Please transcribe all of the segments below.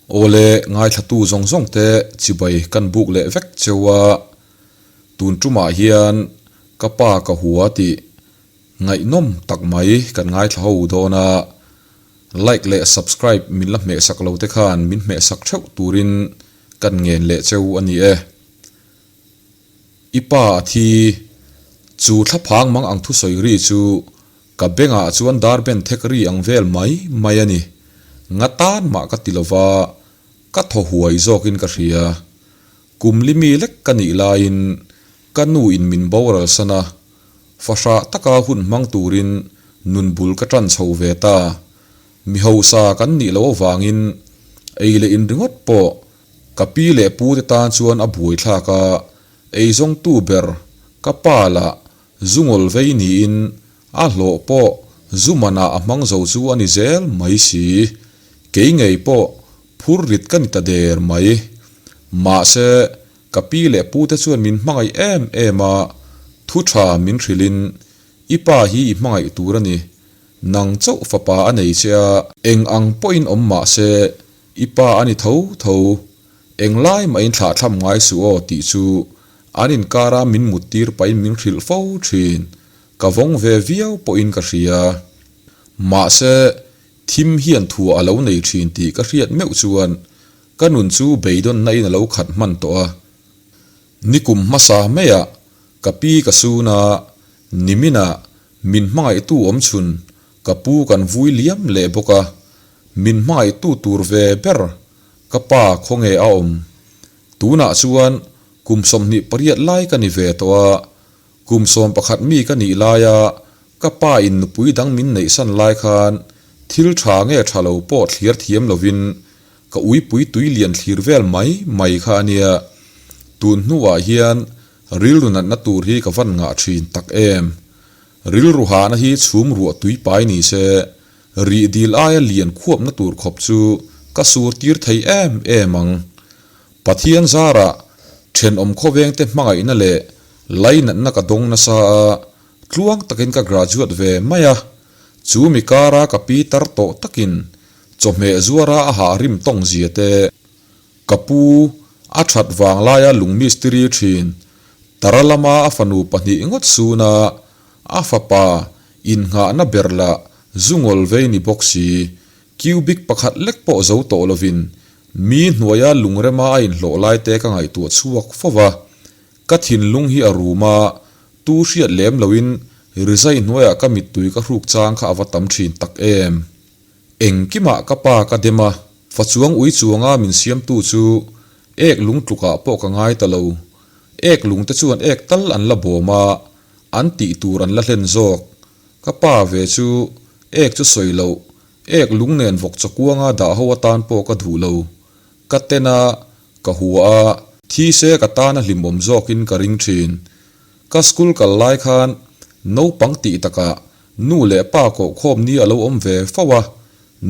Awle, ngaithlatu zawng zawng te chibai kan buk leh vek cheu a, tun tumah hian ka pa ka hua tih ngaihnawm tak mai kan ngaithla ho dawn a, like leh subscribe min la hmehsak lo te khan min hmehsak theuh turin kan ngen leh cheu a ni e. I pa a thi, chu thlaphang mang ang thusawi ri chu Ka bengah chuan dar ben thek ri ang vel mai mai a ni. Nga tan mah ka ti lova, ka thaw huai zawkin ka hria. Kum li mi lek ka nih laiin ka nu in min boral san a, fahrah taka hun hmang turin nun bul ka tan chho ve ta. Mi hausa kan nih loh avangin ei leh in ringawt pawh ka pi leh pu te tan chuan a buaithlak a, eizawngtu ber ka pa lah Zungawl vei niin a hlawh pawh zu manah a hmang zo chu a ni zel mai si. Kei ngei pawh phur rit ka ni ta der mai. Mahse, ka pi leh pute chuan min hmangaih em em a, thu tha min hrilhin, I pa hi i hmangaih tur a ni. Nang chauh fapa a nei che a. Eng ang pawhin awm mah se, i pa a ni tho tho. Englai mahin thlahthlam ngai suh aw tih chu an inkara min muttir pahin min hrilh fo thin. Ka vawng ve viau pawhin ka hria. Mahse, thim hian thuah a lo nei thin tih ka hriat meuh chuan ka nun chu beidawnna in a lo khat hman tawh a. Nikum hmasa maiah ka pi ka sun a, niminah min hmangaihtu awm chhun ka pu kan vui liam leh bawk a, min hmangaihtu tur ve ber Ka pa khawnge a awm? Tunah chuan kum 28 lai ka ni ve tawh a, kum 11 mi ka nih laia ka pa in nupui dang min neihsan lai khan thil tha nge tha lo pawh thlir thiam lovin ka uipui tui lian thlir vel mai mai kha a nia. Tun hnuah hian rilru natna tur hi ka van ngah thin tak em. Rilru hahna hi chhum ruah tui pai ni se Rih dil aia lian khuapna tur khawp chu ka sur tir thei em em ang. Pathian zarah thenawm khawvengte hmangaihna leh lainatna ka dawng nasa a, tluang takin ka graduate ve mai a. Chu mi kara ka pi tar tawh takin chawhmeh zuara a hah rim tawng zia te, ka pu a that vang laia lung mistiri thin, tara lama a fanu pahnih ngawt suna a fapa Innghahna ber lah zu ngawl vei ni bawk si, cubic pakhat lek pawh zo tawh lovin mi hnuaia lungrema a inhlawh lai te ka ngaihtuah chhuak fo va. Ka thinlung hi a rum a, tu hriat lem loin rizai hnuaiah ka mittui ka hruk chang kha a va tam thin tak em. Engkimah ka pa ka dem a, fa chuang ui chuanga min siamtu chu ek lung tlukah pawh ka ngai ta lo. Ek lung te chuan ek tal an la bawm a, An tih tur an la hlen zawk. Ka pa ve chu ek chu sawi loh, ek lung nen vawk chakuanga dah ho atan pawh ka duh lo. Ka ten a, ka hua a, thi se ka tan a hlimawm zawkin ka ring thin. Ka school kal lai khan naupang tih takah nu leh pa kohkhawm ni a lo awm ve fo a,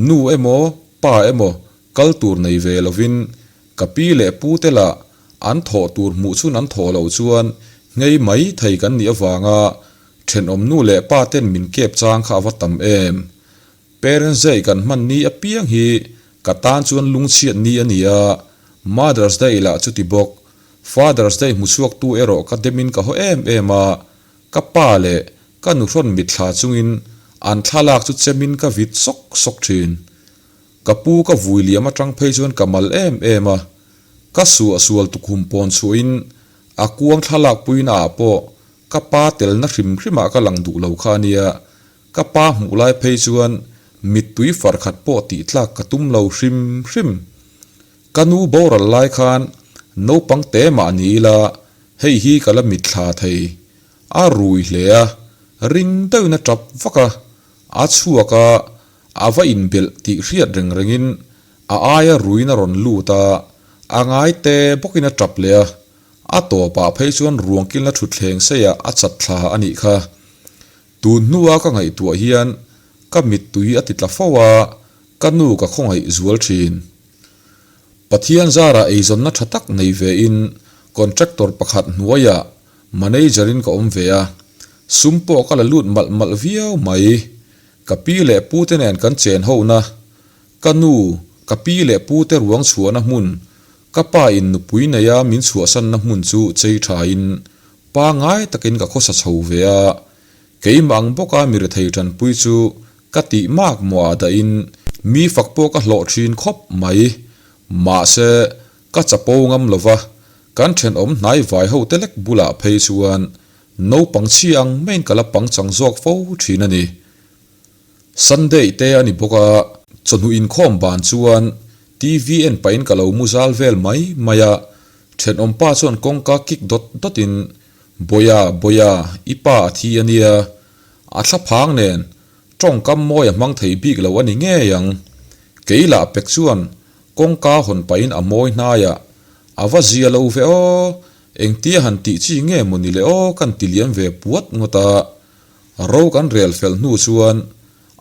nu emaw pa emaw kal tur nei ve lovin ka pi leh pu te lah An thawh tur hmuh chhun an thawh loh chuan nghei mai thei kan nih avanga thenawm nu leh pa ten min kep chang kha a va tam em. Parents Day kan hman ni apiang hi ka tan chuan lungchhiat ni a ni a, Mother's Day lah chuti bawk. Father's Day hmuchhuaktu erawh ka demin ka haw em em a, ka pa leh ka nuhrawn mitthla chungin an thlalak chu chemin ka vit sawk sawk thin. Ka pu ka vui liam atang phei chuan ka mal em em a, Ka suahsual tukhum pawn chhuahin a kuang thlalak puina ah pawh ka pa telna hrim hrimah ka lang duh lo kha a nia, ka pa hmuh lai phei chuan mittui far khat pawh tih tlak ka tum lo hrim hrim. Ka nu boral lai khan naupang te mah ni ila hei hi ka la mitthla thei. A rui hle a, ring deuhin a tap vak a, a chhuak a, a va inbelh tih hriat reng rengin A aia ruin a rawn lut a, a ngai te bawkin a tap leh a, a tawpah phei chuan ruang kilna thutthleng seiah a chat thla a nih kha. Tun hnua ka ngaihtuah hian ka mittui a ti tla fo a, ka nu ka khawngaih zual thin. Pathian zarah eizawnna tha tak nei vein contractor pakhat hnuaiah manager in ka awm ve a, sum pawh ka la lut malh malh viau mai. Ka pi leh pute nen kan chen hona Ka nu, Ka pi leh pu te ruang chhuahna hmun, ka pa in nupui neia min chhuahsanna hmun chu chei thain pangai takin ka khawsa chho ve a. Keimah ang bawka mi rethei tanpui chu ka tih mak mawh ah dahin mi fak pawh ka hlawh thin khawp mai. Mahse, ka chapo ngam lova, kan thenawm hnai vai ho te lek bulah phei chuan naupang chhi ang maiin ka la pangchang zawk fo thin a ni. Sunday te a ni bawk a, chawhnu inkhawm ban chuan TV en pahin ka lo mu zal vel mai mai a, thenawm pa chuan kawngka kik dawt dawtin Bawia, Bawia, i pa a thi a nia, a thlaphang nen tawngkam mawi a hmang thei bik lo a ni ngei ang. Kei lah pek chuan kawngka hawn pahin a mawi hnai a, a va zia lo ve aw, engtia han tih chi nge maw ni le aw kan ti liam ve puat ngawt a. Ro kan rel fel hnu chuan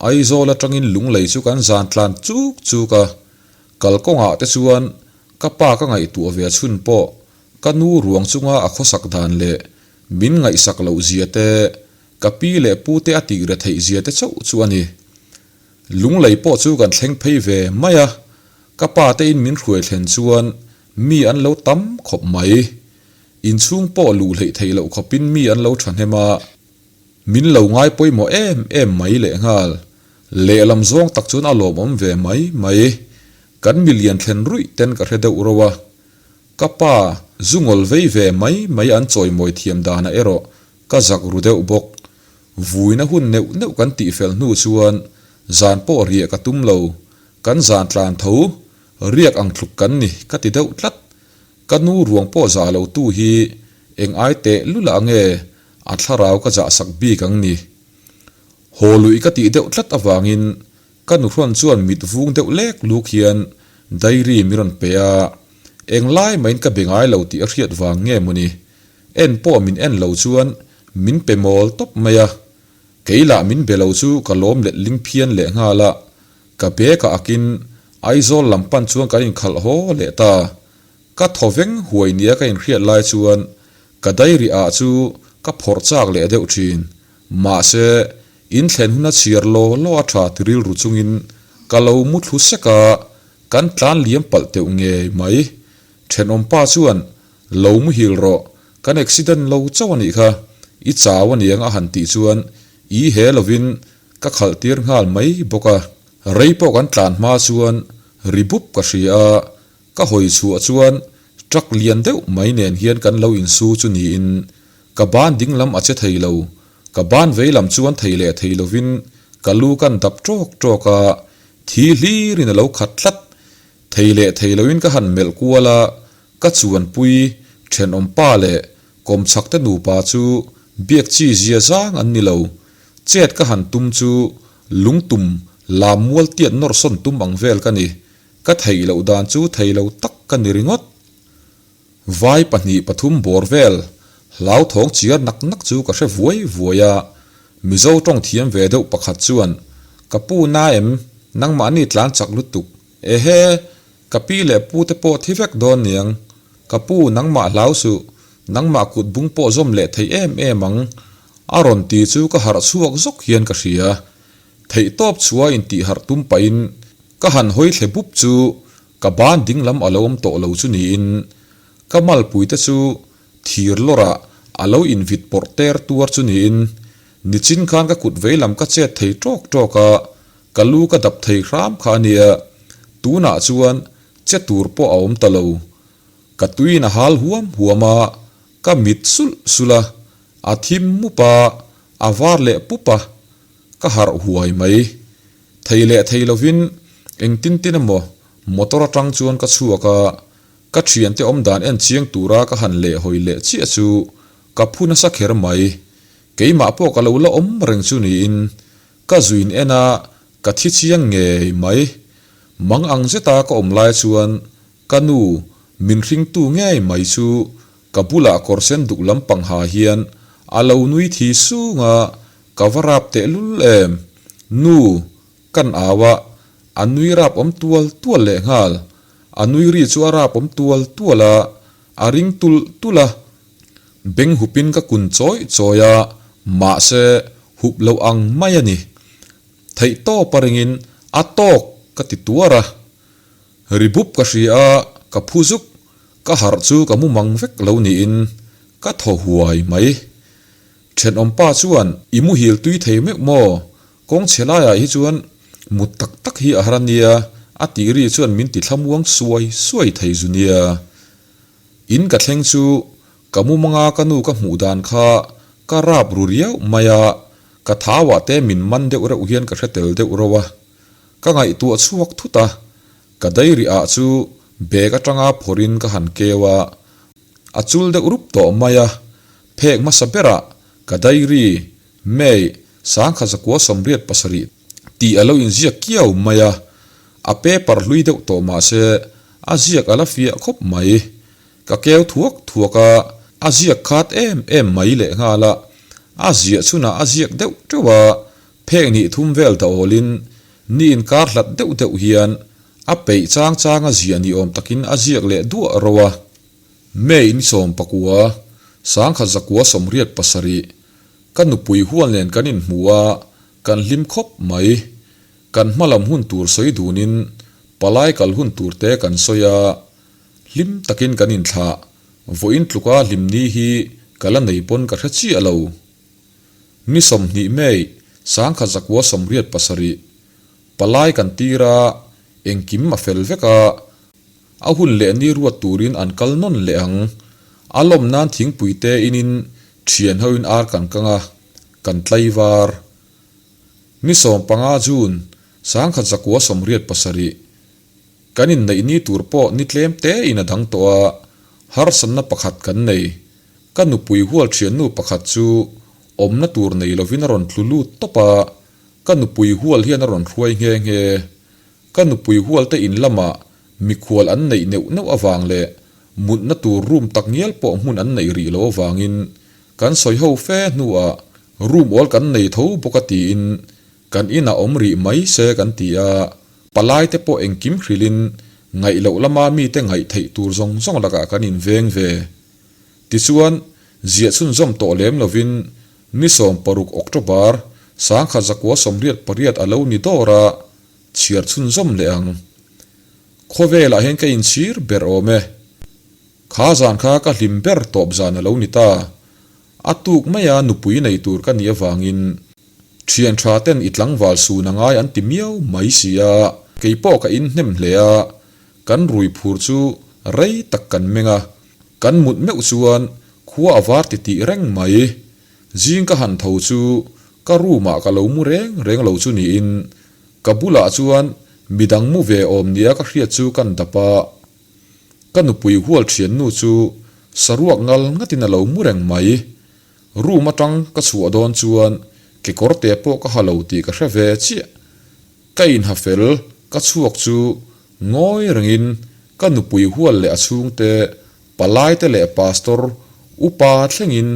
Aizawl atangin Lunglei chu kan zan tlan chuk chuk a, kalkawngah te chuan ka pa ka ngaihtuah ve chhun pawh ka nu ruang chunga a khawsak dan leh min ngaihsak loh zia te, ka pi leh pu te a tih re theih zia te chauh chu a ni. Lunglei pawh chu kan thleng phei ve mai a, ka pa te in min hruai thlen chuan mi an lo tam khawp mai. Inchhung pawh luh hleih theih loh khawpin mi an lo thahnem a, min lo ngai pawimawh em em mai lehnghal. Lehlam zawng tak chuan a lawmawm ve mai mai. Kan milian thlen ruih ten ka hre deuh ro a. Ka pa zu ngawl vei ve mai mai an chawimawi thiam danah erawh ka zak ru deuh bawk. Vuina hun neuh neuh kan tihfel hnu chuan zan pawh riah ka tum lo. Kan zan tlan tho, riak ang tluk kan ni ka ti deuh tlat. Ka nu ruang pawh zah lo tu hi eng ai teh lulah nge a thlarau ka zah sak bik ang ni. Haw luih ka tih deuh tlat avangin ka nuhrawn chuan mit vung deuh lek luk hian diary mi rawn pe a, eng lai mahin ka be ngai lo tih a hriat vang nge mawni en pawh min en lo chuan min pe mawl tawp mai a, kei lah min be lo chu ka lawm let ling phian leh nghal a, Ka bag ah akin Aizawl lam pan chuan kan inkhalh haw leh ta. Ka thaw veng huai nia ka inhriat lai chuan ka diary ah chu ka phawrh chak leh deuh thin. Mahse, in thlen huna chhiar law law a tha ti rilru chungin ka lo mu thlu sek a, kan tlan liam palh teuh ngei mai. Thenawm pa chuan lo muhil rawh, kan accident lo chauh a nih kha, i chau aniang a han tih chuan i he lovin Ka khalh tir nghal mai bawk a, rei pawh kan tlan hma chuan ri bup ka hria a, ka hawi chhuah chuan truck lian deuh mai nen hian kan lo insu chu niin ka ban ding lam a che thei lo, ka ban vei lam chuan thei leh thei lovin ka lu kan dap tawk tawk a, thi hlirin a lo khat tlat, thei leh thei loin ka han melh kual a, ka chuanpui thenawm pa leh kawmchhak te nupa chu biak chi zia zang an ni lo. Chet ka han tum chu lungtum lam mual tiat nawr sawn tum ang vel ka ni. Ka theih loh dan chu thei lo tak ka ni ringawt. Vai pahnih pathum bawr vel hlauthawng chiar nak nak chu ka hre vuai vuai a. Mizo tawng thiam ve deuh pakhat chuan, Ka pu na em, nangmahni tlan chak lutuk. Ehe, ka pi leh pu te pawh thi vek dawn niang. Ka pu nangmah hlau suh, nangmah kut bung pawh zawm leh thei em em ang. A rawn ti chu ka harh chhuak zawk hian ka hria. Theihtawp chhuah intih harh tum pahin ka han hawi thle bup chu ka ban ding lam a lo awm tawh lo chu niin ka malpui te chu thir lawrah a lo invit pawrh ter tuar chu niin nichin khan ka kut vei lam ka chet thei tawk tawk a, ka lu ka dap thei hram kha a nia. Tunah chuan che tur pawh a awm ta lo. Ka tuiin a hal huam huam a, ka mit sulh sulh a. A thim mup a, a var leh pup a, ka harh huai mai. Thei leh thei lovin engtin tin emaw motor atang chuan ka chhuak a, ka thiante awm dan en chiang tura ka han leh hawi leh chiah chu ka phu nasa kher mai. Keimah pawh ka lo la awm reng chu niin ka zuin en a, ka thi chiang ngei mai. Mang ang zeta ka awm lai chuan ka nu min hringtu ngei mai chu Ka bulah kawr sen duk lampang ha hian a lo nui thi sung a, ka va rap tehlul em? Nu, kan au a, a nui rap awm tual tual lehnghal. A nui ri chu a rap awm tual tual a, a ring tulh tulh a. Beng hupin ka kun chawi chawi a, mahse hup loh ang mai a ni. Theihtawp a ringin a tawk ka ti tuar a. Ri bup ka hria a, ka phu zuk, ka harh chu ka mu mang vek lo niin ka thaw huai mai. Thenawm pa chuan i muhil tui thei meuh maw? Kawng chhe laiah hi chuan mut tak tak hi a har a nia, a tih ri chuan min ti thlamuang suai suai thei zu nia. In ka thleng chu ka mumanga ka nu ka hmuh dan kha ka rap ru riau mai a, ka thauah te min man deuh reuh hian ka hre tel deuh reuh a. Ka ngaihtuah chhuak thut a, ka dairy ah chu bag atanga phawrhin ka han keu a, a chul deuh rup tawh mai a, phek hmasa berah ka dairy May, 1987 tih a lo inziak kiau mai a, a paper hlui deuh tawh mah se a ziak a la fiah khawp mai. Ka keu thuak thuak a, a ziak khat em em mai lehnghal a, a ziah chhunah a ziak deuh teuh a, phek hnih thum vel ta awlin ni inkar hlat deuh deuh hian a peih chang chang a ziah ni awm takin a ziak leh duah ro a. May ni 19, 1987, ka nupui hual nen kan inhmu a, kan hlim khawp mai. Kan hma lam hun tur sawi dunin palai kal hun tur te kan sawi a, hlim takin kan inthlah. Vawiin tluka hlim ni hi ka la nei pawn ka hre chiah lo. Ni 20 May, 1987, palai kan tir a, engkim a fel vek a, A hun leh ni ruat turin an kal nawn leh ang. A lawm nan thingpui te inin thian hoin ar kan kang a, kan tlaivar. Ni 15 June, 1987, kan inneih ni tur pawh ni tlem te in a dang tawh a, harsatna pakhat kan nei. Ka nupui hual thiannu pakhat chu awmna tur nei lovin a rawn tlu lut tawp a, ka nupui hual hian a rawn hruai nghe nghe. Ka nupui hualte in lamah mikhual an neih neuh neuh avang leh mutna tur room tak ngial pawh hmun an neih rih lo avangin kan sawi ho fe hnuah room awl kan nei tho bawk a tiin kan inah awm rih mai se kan ti a, palai te pawh engkim hrilhin ngaih loh lama mite ngaih theih tur zawng zawng lakah kan inveng ve. Tichuan, ziah chhunzawm tawh lem lovin ni 16 October 1988 a lo ni dawr a, chhiar chhunzawm leh ang. Khawvelah hian ka inchhir ber awm e. Kha zan kha ka hlim ber tawp zan a lo ni ta. A tuk maia nupui nei tur ka nih avangin thian tha ten i tlangval sun a ngai an ti miau mai si a, keipawh ka inhnem hle a, kan rui phur chu rei tak kan meng a, kan mut meuh chuan khua a var titih reng mai. Zing ka han tho chu ka room ah ka lo mu reng reng lo chu niin ka bulah chuan midang mu ve awm nia ka hriat chu kan dap a. Ka nupui hual thiannu chu saruak ngal ngatin a lo mu reng mai. Room atang ka chhuah dawn chuan kekawr te pawh ka ha lo tih ka hre ve chiah. Ka inha fel ka chhuak chu ngawi rengin ka nupui hual leh a chhungte Palaite leh Pastor upa thlengin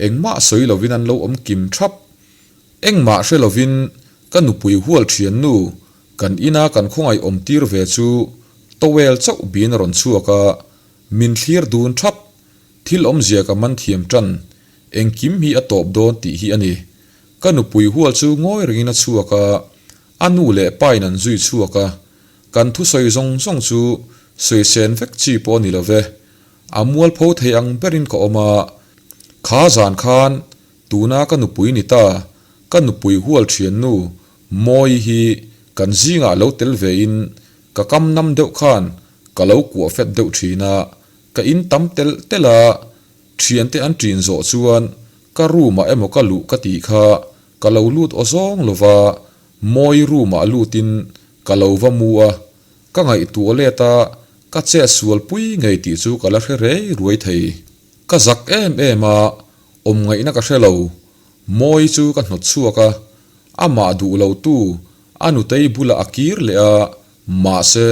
engmah sawi lovin an lo awm kim thap. Engmah hre lovin ka nupui hual thiannu kan ina kan khawngaih awm tir ve chu towel chauh bin a rawn chhuak a, min thlir dun thap. Thil awmzia ka man thiam tan, engkim hi a tawp dawn tih hi a ni. Ka nupui hual chu ngawi rengin a chhuak a, a nu leh pain an zui chhuak a, Kan thusawi zawng zawng chu sawisên vek chi pawh a ni lo ve. A mualpho thei ang berin ka awm a. Kha zan khan tuna ka nupui ni ta, ka nupui hual thiannu Mawi hi kan zingah lo tel vein ka kam nam deuh khan ka lo kuah fet deuh thin a, ka in tam telh telh a, thiante an ṭin zawh chuan ka room ah emaw ka luh ka tih kha ka lo lut aw zawng lo va, Mawi room ah lutin Ka lo va mu a, ka ngaihtuah let a, ka chet sual pui ngei tih chu ka la hre rei ruai thei. Ka zak em em a, awm ngaihna ka hre lo. Mawi chu ka hnawt chhuak a, amah duh lo tu a nutei bulah a kir leh a, mahse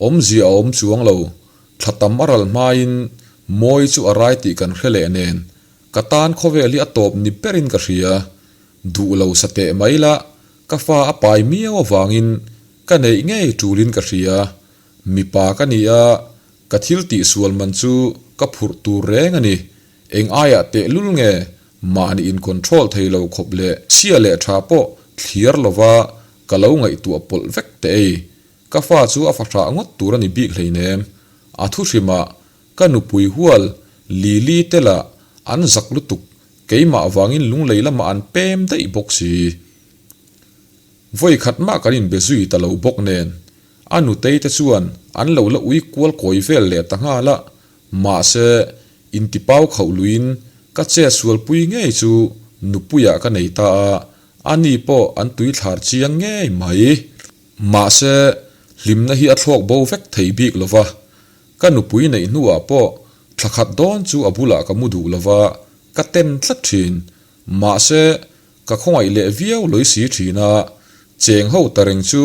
awmzia a awm chuang lo. Thla tam a ral hmain Mawi chu a rai tih kan hre leh nen, ka tan khawvel hi a tawp ni berin ka hria. Duh lo sa teh mai la, Ka fa a pai miau avangin ka neih ngei tulin ka hria. Mipa ka ni a, ka thil tihsual man chu ka phurh tur reng a ni. Eng aiah tehlul nge mahni in control thei lo khawp leh chhia leh tha pawh thliar lova ka lo ngaihtuah pawlh vek teh ei. Ka fa chu a fahrah ngawt tur a ni bik hleinem. A thu hrimah ka nupui hual Lily te lah an zak lutuk, keimah vangin lunglei lamah an pem daih bawk si. Vawi khat mah kan inbe zui ta lo bawk nen, a nutei te chuan an lo la ui kual kawi vel leh ta nghal a, mahse intipau khauh luiin ka che sualpui ngei chu nupuiah ka nei ta a, ani pawh an tuithlar chiang ngei mai. Mahse, hlimna hi a thlawk bo vek thei bik lo va, ka nupui neih hnuah pawh thla khat dawn chu a bulah ka mu duh lo va, ka ten tlat thin. Mahse, ka khawngaih leh viau lawih si thin a, cheng ho ta reng chu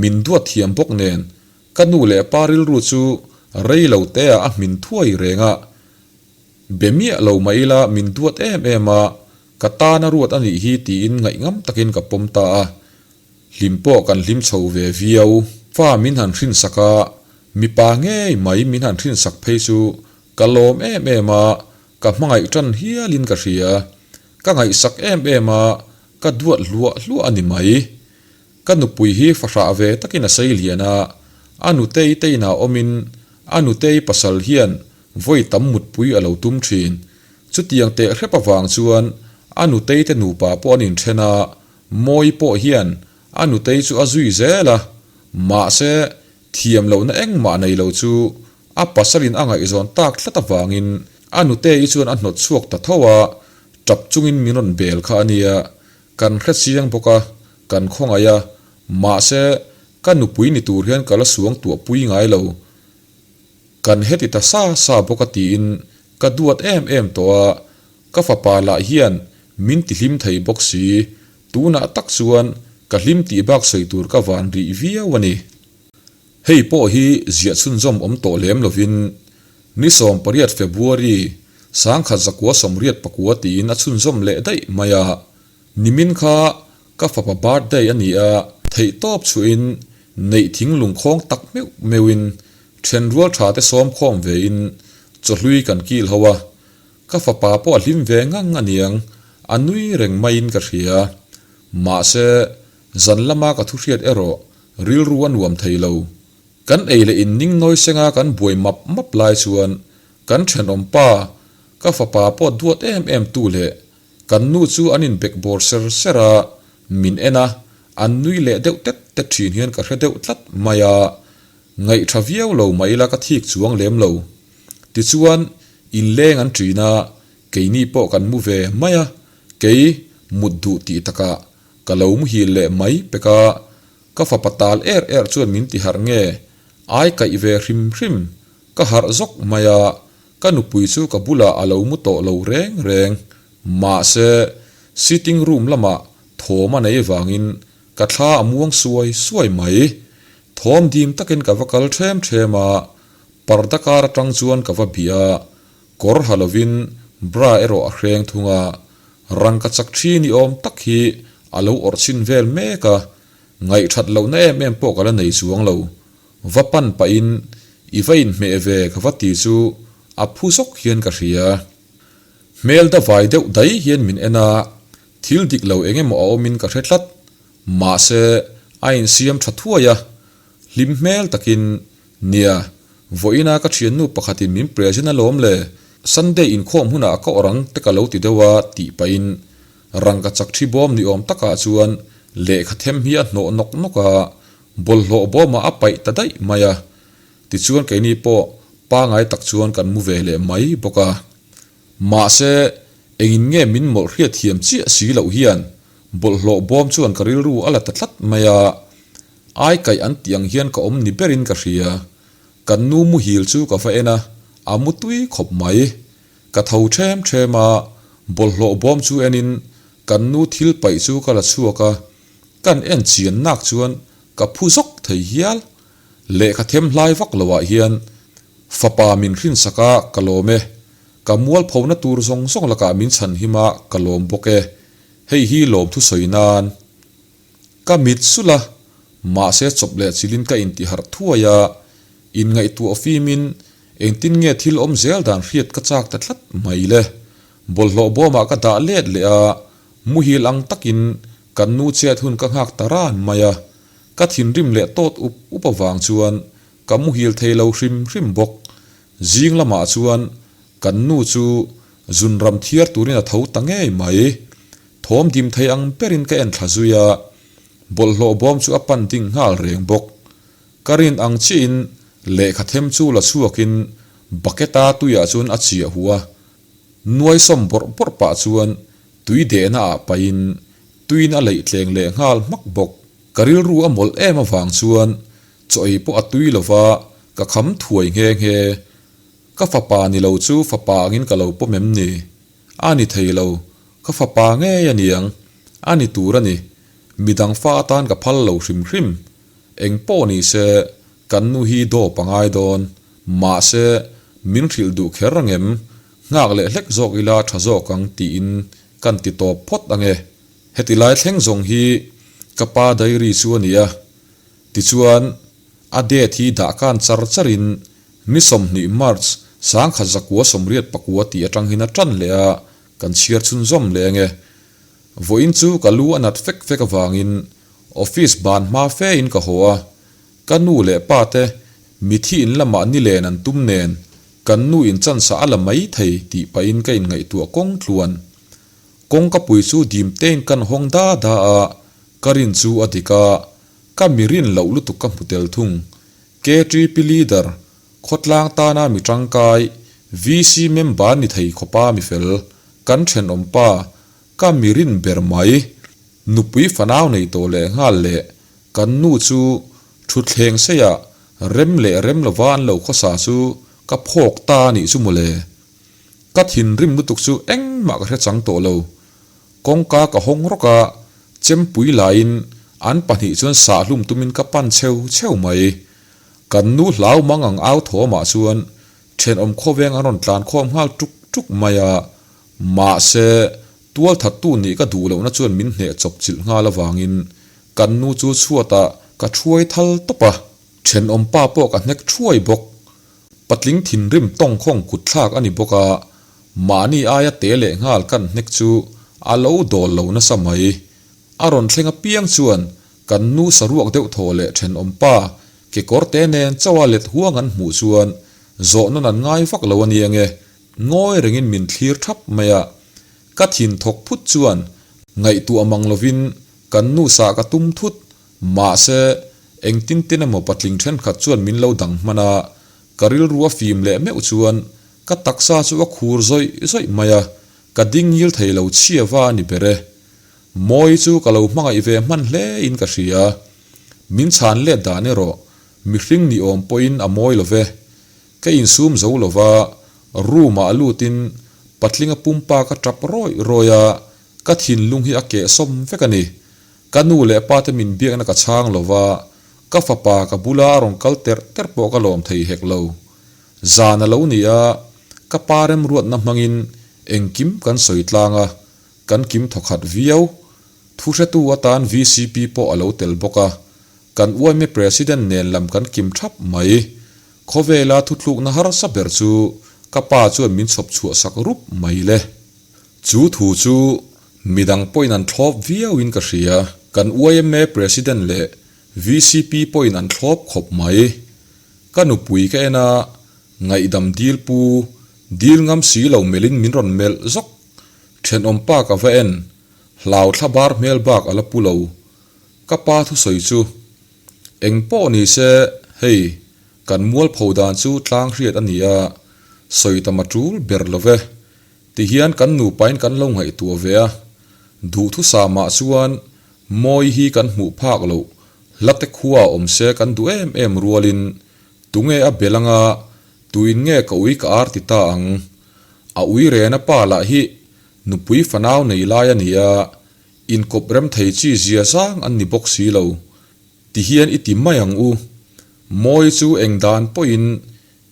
min duat thiam bawk nen, ka nu leh pa rilru chu rei lo teah a hmin thuai reng a. Be miah lo mah ila min duat em em a, ka tana ruat a nih hi tiin ngaihngam takin ka pawm ta a. Hlim pawh kan hlim chho ve viau. Fa min han hrinsak a, mipa ngei mai min han hrinsak phei chu ka lawm em em a, ka hmangaih tan hialin ka hria. Ka ngaihsak em em a, ka duat hluah hluah a ni mai. Ka nupui hi fahrah ve takin a sei lian a, a nutei te inah awmin a nutei pasal hian vawi tam mutpui a lo tum thin. Chutiang teh hrep avang chuan a nutei te nupa pawh an inthen a, Mawi pawh hian a nutei chu a zui zel a, mahse thiam lohna engmah nei lo chu a pasalin a ngaihzawn tak tlat avangin a nutei chuan a hnawt chhuak ta tho a, tap chungin min rawn bel kha a nia, kan hre chiang bawk a, kan khawngaih a, mahse ka nupui ni tur hian ka la suang tuah pui ngai lo. Kan heti ta sa sa bawk a tiin ka duat em em tawh a, Ka fapa lah hian min ti hlim thei bawk si, tunah tak chuan ka hlim tih bak sawi tur ka van rih viau a ni. Hei pawh hi ziah chhunzawm awm tawh lem lovin ni 18 February 1984 tiin a chhunzawm leh daih mai a, nimin kha ka fapa birthday a ni a, theihtawp chhuahin neih thing lungkhawng tak meuh meuhin thenrual tha te sawm khawm vein chawhlui kan kil ho a, Ka fapa pawh a hlim ve ngang a niang, a nui reng maiin ka hria. Mahse, zan lama ka thu hriat erawh rilru a nuam thei lo. Kan ei leh in ning nawi senga kan buai map map lai chuan kan thenawm pa, ka fapa pawh duat em em tu leh kan nu chu an inbek bawr ser ser a, min en a, an nui leh deuh tet tet thin hian ka hre deuh tlat mai a. Ngaih tha viau lo mah ila ka thik chuang lem lo. Tichuan, inleng an ṭin a, keini pawh kan mu ve mai a, kei mut duh tih takah ka lo muhil leh mai pek a, ka fapa tal er er chuan min ti harh nge, ai kaih ve hrim hrim, ka harh zawk mai a, ka nupui chu ka bulah a lo mu tawh lo reng reng. Mahse, sitting room lamah thawm a nei vangin ka thla a muang suai suai mai. Thawm dim takin ka va kal ṭhem ṭhem a, Parda kar atang chuan ka va bih a, kawr ha lovin bra erawh a hreng thung a, rangka chak thi ni awm tak hi a lo awrh chhin vel mek a, ngaihthat lohna em em pawh ka la nei chuang lo. Va pan pahin i va inhmeh ve ka va ti chu a phu zawk hian ka hria. Hmel da vai deuh dai hian min en a, thil dik lo eng emaw a awmin ka hre tlat. Mahse, a insiam tha thuai a, hlim hmel takin Nia, vawiina ka thiannu pakhatin min present alawm le, Sunday inkhawm hunah ka awrh ang te ka lo ti deuh a tih pahin rangka chak thi bawm ni awm takah chuan lehkha them hi a hnawh nawk nawk a, bawlhhlawh bawmah a paih ta daih mai a. Tichuan keini pawh pangai tak chuan kan mu ve leh mai bawk a. Mahse, engin nge min mawlh hriat thiam chiah si loh hian bawlhhlawh bawm chuan ka rilru a la ta tlat mai a. Ai kaih an tih ang hian ka awm ni berin ka hria. Kan nu muhil chu ka va en a, a mu tui khawp mai. Ka tho ṭhem ṭhem a, bawlhhlawh bawm chu enin kan nu thil paih chu ka la chhuak a, kan en chian nak chuan ka phu zawk thei hial. Lehkha them hlai vak loah hian fapa min hrinsak a, ka lawm e. Ka mualphona tur zawng zawng lakah min chhanhim a, ka lawm bawk e. Hei hi lawmthu sawi nan. Ka mit sulh a, mahse chawp leh chilin ka intiharh thuai a, inngaihtuah fimin engtin nge thil awm zel dan hriat ka chak ta tlat mai le. Bawlhhlawh bawmah ka dah let leh a, muhil ang takin kan nu chet hun ka nghak ta ran mai a. Ka thinrim leh tawt up up avang chuan ka muhil thei lo hrim hrim bawk. Zing lamah chuan kan nu chu zunram thiar turin a tho ta ngei mai. Thawm dim thei ang berin ka en thla zui a, bawlhhlawh bawm chu a pan ding nghal reng bawk. Ka rin ang chiahin lehkha them chu la chhuakin bucket-a tuiah chuan a chiah huh a, nuai sawm bawrh bawrh pah chuan tui dehna ah pahin tuiin a leih tleng leh nghal hmak bawk. Ka rilru a mawlh em avang chuan chaw ei pawh a tui lova ka kham thuai nghe nghe. Ka fapa ni lo chu fapa angin ka lo pawm em ni? A ni thei lo, ka fapa ngei a niang, a ni tur a ni. Midang fa atan ka phal lo hrim hrim. Eng pawh ni se, kan nu hi dawp a ngai dawn. Mahse, min hrilh duh kher angem, nghak leh hlek zawk ila tha zawk ang tiin kan ti tawp phawt ange. Heti lai thleng zawng hi ka pa diary chu a ni a. Tichuan, a date hi dahkan char charin ni 20 March 1984 tih atang hian a tan leh a, kan chhiar chhunzawm leh ange. Vawiin chu ka lu a nat fek fek avangin office ban hma fe in ka haw a, ka nu leh pa te mithi in lamah nilen an tum nen kan nu in chance a la mai thei tih pahin ka inngaihtuah kawng tluan. Kawngka pui chu dim tein kan hawng da da a, ka rin chu a dik a, ka mi rin loh lutuk ka hmu tel thung. KTP leader, khawtlang tana mi tangkai, VC member ni thei khawpa mi fel, kan thenawm pa, ka mi rin ber mai. Nupui fanau nei tawh leh nghal leh kan nu chu thutthleng seiah rem leh rem lova an lo khawsa chu ka phawk ta a nih chu mawle. Ka thinrim lutuk chu engmah ka hre chang tawh lo. Kawngka ka hawng rawk a, chempui laiin an pahnih chuan sahhlum tumin ka pan cheu cheu mai. Kan nu hlau mang ang au thawmah chuan thenawm khawveng an rawn tlan khawm nghal tuk tuk mai a, mahse tualthattu nih ka duh lohna chuan min hneh chawp chilh nghal avangin kan nu chu chhuatah ka thuai thal tawp a. Thenawm pa pawh ka hnek thuai bawk. Patling thinrim tawngkhawng kutthlak a ni bawk a, mahni aia te leh nghal kan hnek chu a lo dawl lo nasa mai. A rawn thleng apiang chuan kan nu saruak deuh thaw leh thenawm pa kekawr te nen chauha let huang an hmuh chuan zawhnawn an ngai vak lo a ni ange, ngawi rengin min thlir thap mai a. Ka thin thawk phut chuan ngaihtuah mang lovin kan nu sah ka tum thut Mahse, engtin tin emaw patling thenkhat chuan min lo dang hman a, ka rilru a fim leh meuh chuan ka taksa chu a khur zawih zawih mai a, ka ding ngil thei lo chhia va a ni ber e. Mawi chu ka lo hmangaih ve hman hle in ka hria. Min chhan let dan erawh mihring ni awm pawhin a mawi lo ve. Ka insum zo lo va, room ah lutin patlinga pumpa ka tap rawih rawih a, ka thinlung hi a kehsawm vek a ni. Ka nu leh pa te min biakna ka chhang lo va, ka fapa ka bula a rawn kal terh terh pawh ka lawm thei hek lo. Zan a lo ni a, ka pa remruatna hmangin engkim kan sawi tlang a, kan kim thawkhat viau. Thuhretu atan vcp pawh a lo tel bawk a, kan uaime President nen lam kan kim thap mai. Khawvela thuthlukna harsa ber chu ka pa chuan min chhawp chhuah sak rup mai le. Chu thu chu Midang pawhin an thlawp viauin ka hria. Kan yma President leh vcp pawhin an thlawp khawp mai. Ka nupui ka en a, ngaihdam dil pu, dil ngam si lo melhin min rawn melh zawk. Thenawm pa ka va en, hlau thla bar hmel bak a la pu lo. Ka pa thusawi chu, Eng pawh ni se, hei, kan mualpho dan chu tlang hriat a ni a, sawi tam a tul ber lo ve. Tihian kan nupain kan lo ngaihtuah ve a, duhthusam ah chuan Mawi hi kan hmuh phak loh, hlate khua awm se kan duh em em rualin tunge a bel anga tuin nge ka ui ka ar ti ta ang. A ui rena pa lah hi nupui fanau nei lai a ni a, inkawp rem thei chi zia zang an ni bawk si lo. Tihian i ti mai ang u. Mawi chu eng dan pawhin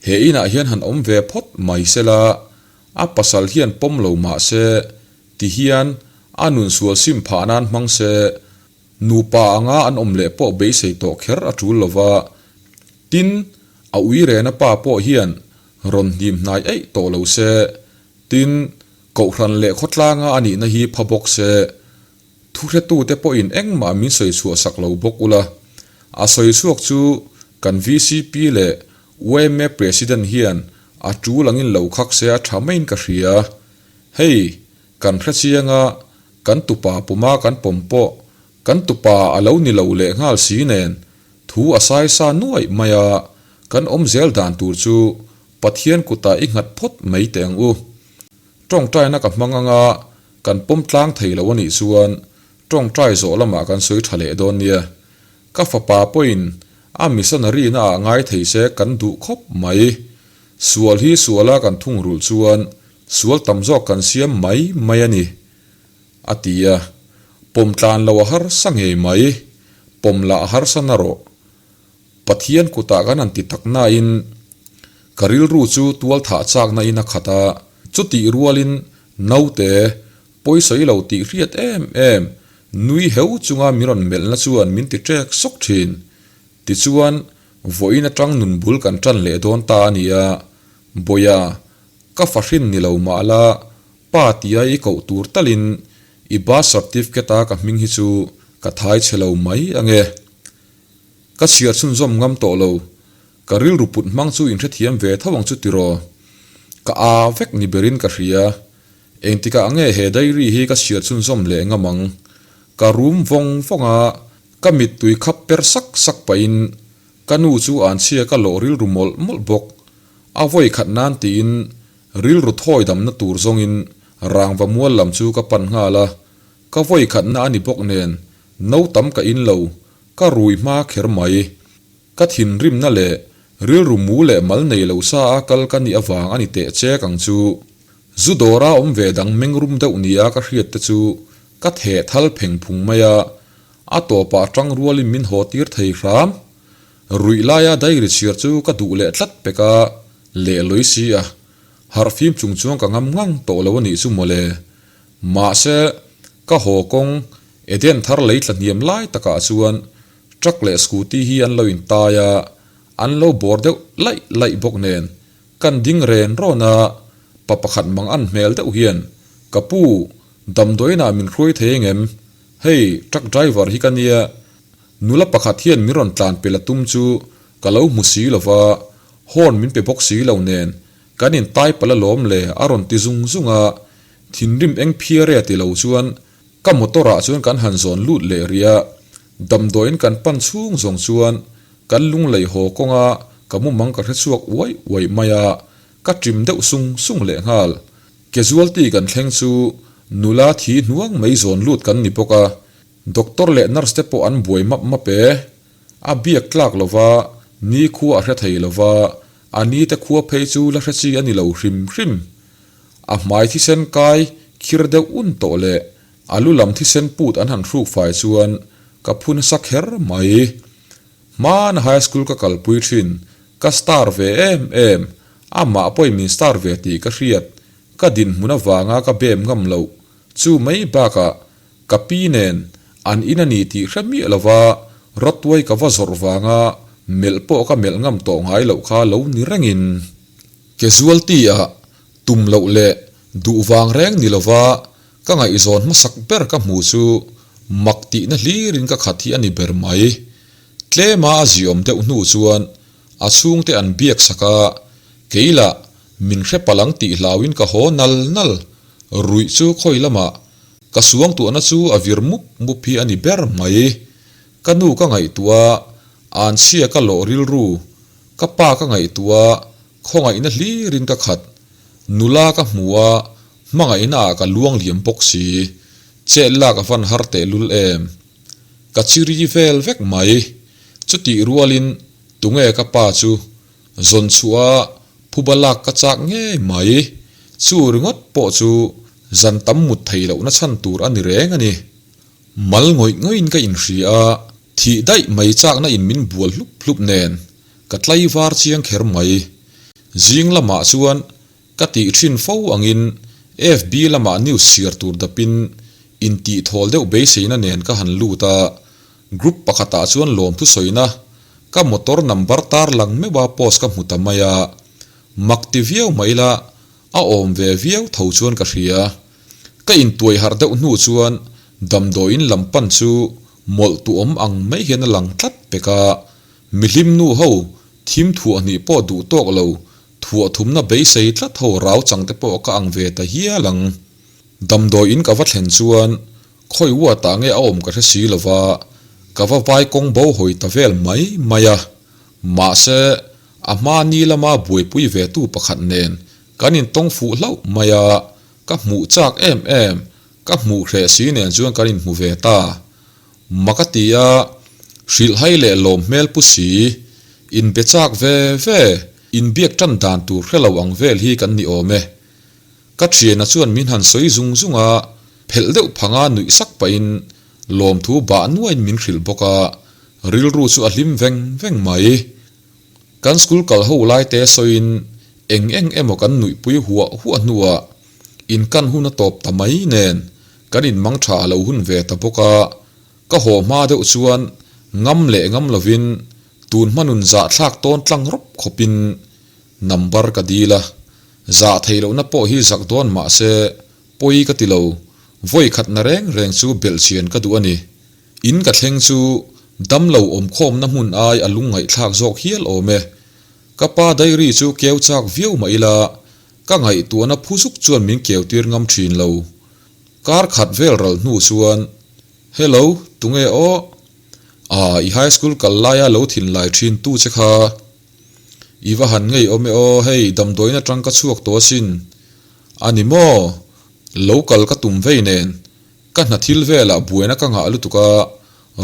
He inah hian han awm ve phawt mai sela, a pasal hian pawm lo mah se, ti hian a nun sual sim phah nan hmang se, nupa anga an awm leh pawh beisei tawh kher a tul lo va. Tin, a ui rena pa pawh hian rawn hnim hnai eih tawh lo se, tin, kohhran leh khawtlanga a nihna hi pha bawk se, Thuhretute pawhin engmah min sawi chhuah sak lo bawk ula. A sawi chhuak chu kan vcp leh yma President hian a tul angin lo khak se a tha maiin ka hria. Hei, kan hre chiang a, kan tupa puma kan pawm pawh kan tupa a lo ni lo leh nghal si nen thu a sai sa nuaih mai a, kan awm zel dan tur chu Pathian kutah i nghat phawt mai teh ang u. Tawngtaina ka hmang anga kan pawm tlang thei lo a nih chuan tawngtai zawh lamah kan sawi tha leh dawn nia. Ka fapa pawhin a missionary na ah ngai thei se kan duh khawp mai. Sual hi suala kan thungrulh chuan sual tam zawk kan siam mai mai a ni, a ti a. Pawm tlan lo a harsa ngei mai. Pawm lah a harsa na rawh. Pathian kutah kan han ti tak nain ka rilru chu tual thah chakna in a khat a, chutih rualin naute pawisawi lo tih hriat em em nui heu chunga min rawn melhna chuan min ti ṭek sawk ṭhin. Tichuan, vawiin aṭang nun bul kan ṭan leh dawn ta a ni a, Bawia, ka fahrin ni lo mah la, pa tia i koh tur talin i birth certificate a ka hming hi chu ka thai chhe lo mai ange. Ka chhiar chhunzawm ngam tawh lo. Ka rilru put hmang chu inhrethiam ve tho ang chu tiraw? Ka a vek ni berin ka hria. Engtikah nge he diary hi ka chhiar chhunzawm leh ngam ang? Ka rum vawng vawng a, ka mittui khap per sak sak pahin ka nu chu anchhia ka lawh rilru mawlh mawlh bawk. A vawi khat nan tiin rilru thawi damna tur zawngin rangva mual lam chu ka pan nghal a. Ka vawi khatna a ni bawk nen no tam ka in lo. Ka rui hma kher mai. Ka thinrimna leh rilru mu leh mal nei lo sa a kal ka nih avang a ni teh chek ang chu. Zu dawra awm ve dang mengrum deuh nia ka hriat te chu ka theh thal pheng phung mai a, a tawpah tang rualin min haw tir thei hram. Ruih laia diary chhiar chu ka duh leh tlat pek a, leh lawi si a. Harhfim chung chuan ka ngam ngang tawh lo a nih chu mawle. Mahse, ka haw kawng Eden thar lei tla hniam lai takah chuan truck leh scooty hi an lo intai a, an lo bawr deuh laih laih bawk nen kan ding ren rawn a, pa pakhat mang an hmel deuh hian, Ka pu, damdawiinah min hruai thei engem? Hei, truck driver hi ka nia, nula pakhat hian min rawn tlan pel a tum chu ka lo hmu si lo va, horn min pe bawk si lo nen kan intai palh alawm le a rawn ti zung zung a, thinrim eng phiar e a ti lo chuan Ka motor ah chuan kan han zawn lut leh rih a, damdawiin kan pan chhung zawng chuan kan lunglei haw kawnga ka mumang ka hre chhuak uai uai mai a, ka ṭim deuh sung sung leh nghal. Casualty kan thleng chu nula thi hnuang mai zawn lut kan ni bawk a, doctor leh nurse te pawh an buai map map e. A biak tlak lova, ni khua a hre thei lova, a ni te khua phei chu la hre chi a ni lo hrim hrim. A hmai thisen kai khir deuh un tawh leh a lu lam thisen put an han hruk fai chuan ka phu nasa kher mai. Hmana high school ka kalpui thin, ka star ve em em, amah pawhin min star ve tih ka hriat, ka dinhmun avanga ka bem ngam loh chu mai bakah ka pi nen an in a ni tih hre miah lova rawtuai ka va zawrh vanga melh pawh ka melh ngam tawh ngai loh kha lo ni rengin. Casualty ah tum loh leh duh vang reng ni lova ka ngaihzawn hmasak ber ka hmu chu mak tihna hlirin ka khat hi a ni ber mai. Tlema a ziawm deuh hnu chuan a chhungte an biak sak a, kei lah min hre palang tih hlauin ka haw nal nal. Ruih chu khawi lamah ka suangtuahna chu a vir mup mup hi a ni ber mai. Ka nu ka ngaihtuah a, anchhia ka lawh rilru Ka pa ka ngaihtuah a, khawngaihna hlirin ka khat. Nula ka hmu a, hmangaihna ah ka luang liam bawk si. Chet lak a van har tehlul em. Ka chiri vel vek mai. Chutih rualin tunge ka pa chu zawn chhuah a phuba lak ka chak ngei mai. Chu ringawt pawh chu zan tam mut thei lohna chhan tur a ni reng a ni. Mal ngawih ngawihin ka inhria a. Thih daih mai chakna in min bual hlup hlup nen ka tlaivar chiang kher mai. Zing lamah chuan ka tih thin fo angin FB lamah news chhiar tur dapin intih thawl deuh beiseina nen ka han lut a, group pakhatah chuan lawmthu sawina ka motor number tar lang meuh a post ka hmu ta mai a, mak ti viau mai la a awm ve viau tho chuan ka hria. Ka intuai harh deuh hnu chuan damdawiin lam pan chu mawlh tu awm ang mai hian a lang tlat. pek a, mihlim nu ho thim thuah hnih pawh duh tawk lo, thuah thumna beisei tlat ho rau chang te pawh ka ang ve ta hial ang. Damdawi in ka va thlen chuan khawi ward ah nge a awm ka hre si lova, ka va vai kawng bo hawi ta vel mai mai a. Mahse, a hma ni lama buaipui ve tu pakhat nen kan intawng fuh hlauh mai a, ka hmuh chak em em, ka hmuh hreh si nen chuan kan inhmu ve ta. Mak a ti a, hrilhhai leh lawm hmel pu si, inbe chak ve ve, inbiak tan dan tur hre lo ang vel hi kan ni awm e. Ka thiana chuan min han sawi zung zung a, phelh deuh phanga nuih sak pahin lawmthu bah nuaiin min hrilh bawk a, rilru chu a hlim veng veng mai. Kan school kal ho lai te sawiin eng eng emaw kan nuihpui huah huah hnuah inkan hun a tawp ta mai nen kan inmang tha a lo hun ve ta bawk a, ka haw hma deuh chuan ngam leh ngam lovin tun hma nun zahthlak tawn tlang rawp khawpin number ka dil a, zah theih lohna pawh hi zak dawn mah se pawi ka ti lo, vawi khatna reng reng chu belhchian ka duh a ni. In ka thleng chu damlo awmkhawmna hmun ai a lungngaihthlak zawk hial awm e. Ka pa diary chu keu chak viau mah ila, ka ngaihtuahna phu zuk chuan min keu tir ngam thin lo. Kar khat vel ral hnu chuan, Hello, tunge aw? Ah, i high school kal laia lo thinlai thin tu che kha. I va han ngei awm e aw, hei damdawiin atang ka chhuak tawh asin. A ni maw? Lo kal ka tum vei nen. Ka hna thil velah buaina ka ngah lutuk a,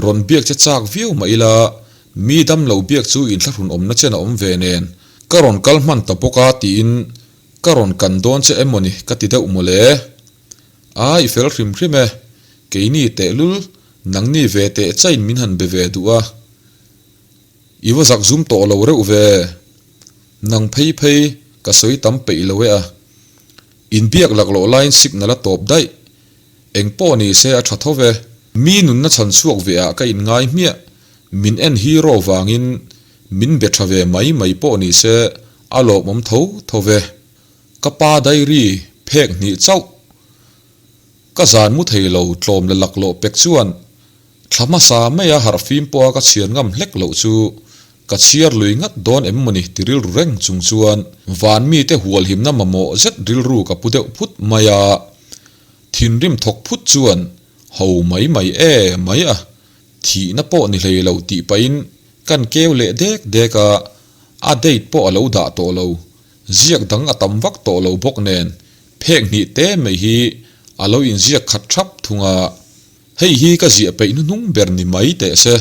rawn biak che chak viau mah ila, mi dam lo biak chu inthlahrun awmna chen a awm ve nen, ka rawn kal hman ta bawk a tiin ka rawn kan dawn che em mawni ka ti deuh mawle. A, i fel hrim hrim e, keini tehlul nangni ve teh chain min han be ve duh a. I va zak zum tawh lo reuh ve. Nang phei phei ka sawi tam peih lo e a. Inbiak laklawh laiin signal a tawp daih. Eng pawh ni se a tha tho ve. Mi nunna chhan chhuak ve ah ka inngai hmiah. Min en hero vangin min be tha ve mai mai pawh ni se a lawmawm tho tho ve. Ka pa diary phek hnih chauh. Ka zan mu thei lo tlawm la laklawh pek chuan Thla hmasa maia harhfim pawha ka chhiar ngam hlek loh chu ka chhiar lui ngat dawn em mawni ti rilru reng chung chuan van mite hualhimna mamawh zet rilru ka pu deuh phut mai a. Thinrim thawk phut chuan ho mai mai e mai a, thihna pawh ni hlei lo tih pahin kan keu leh dek dek a, a date pawh a lo dah tawh lo, ziak dang a tam vak tawh lo bawk nen phek hnih te mai hi a lo inziak khat thap thung a. Hei hi ka ziah peih hnuhnung ber ni mai teh se.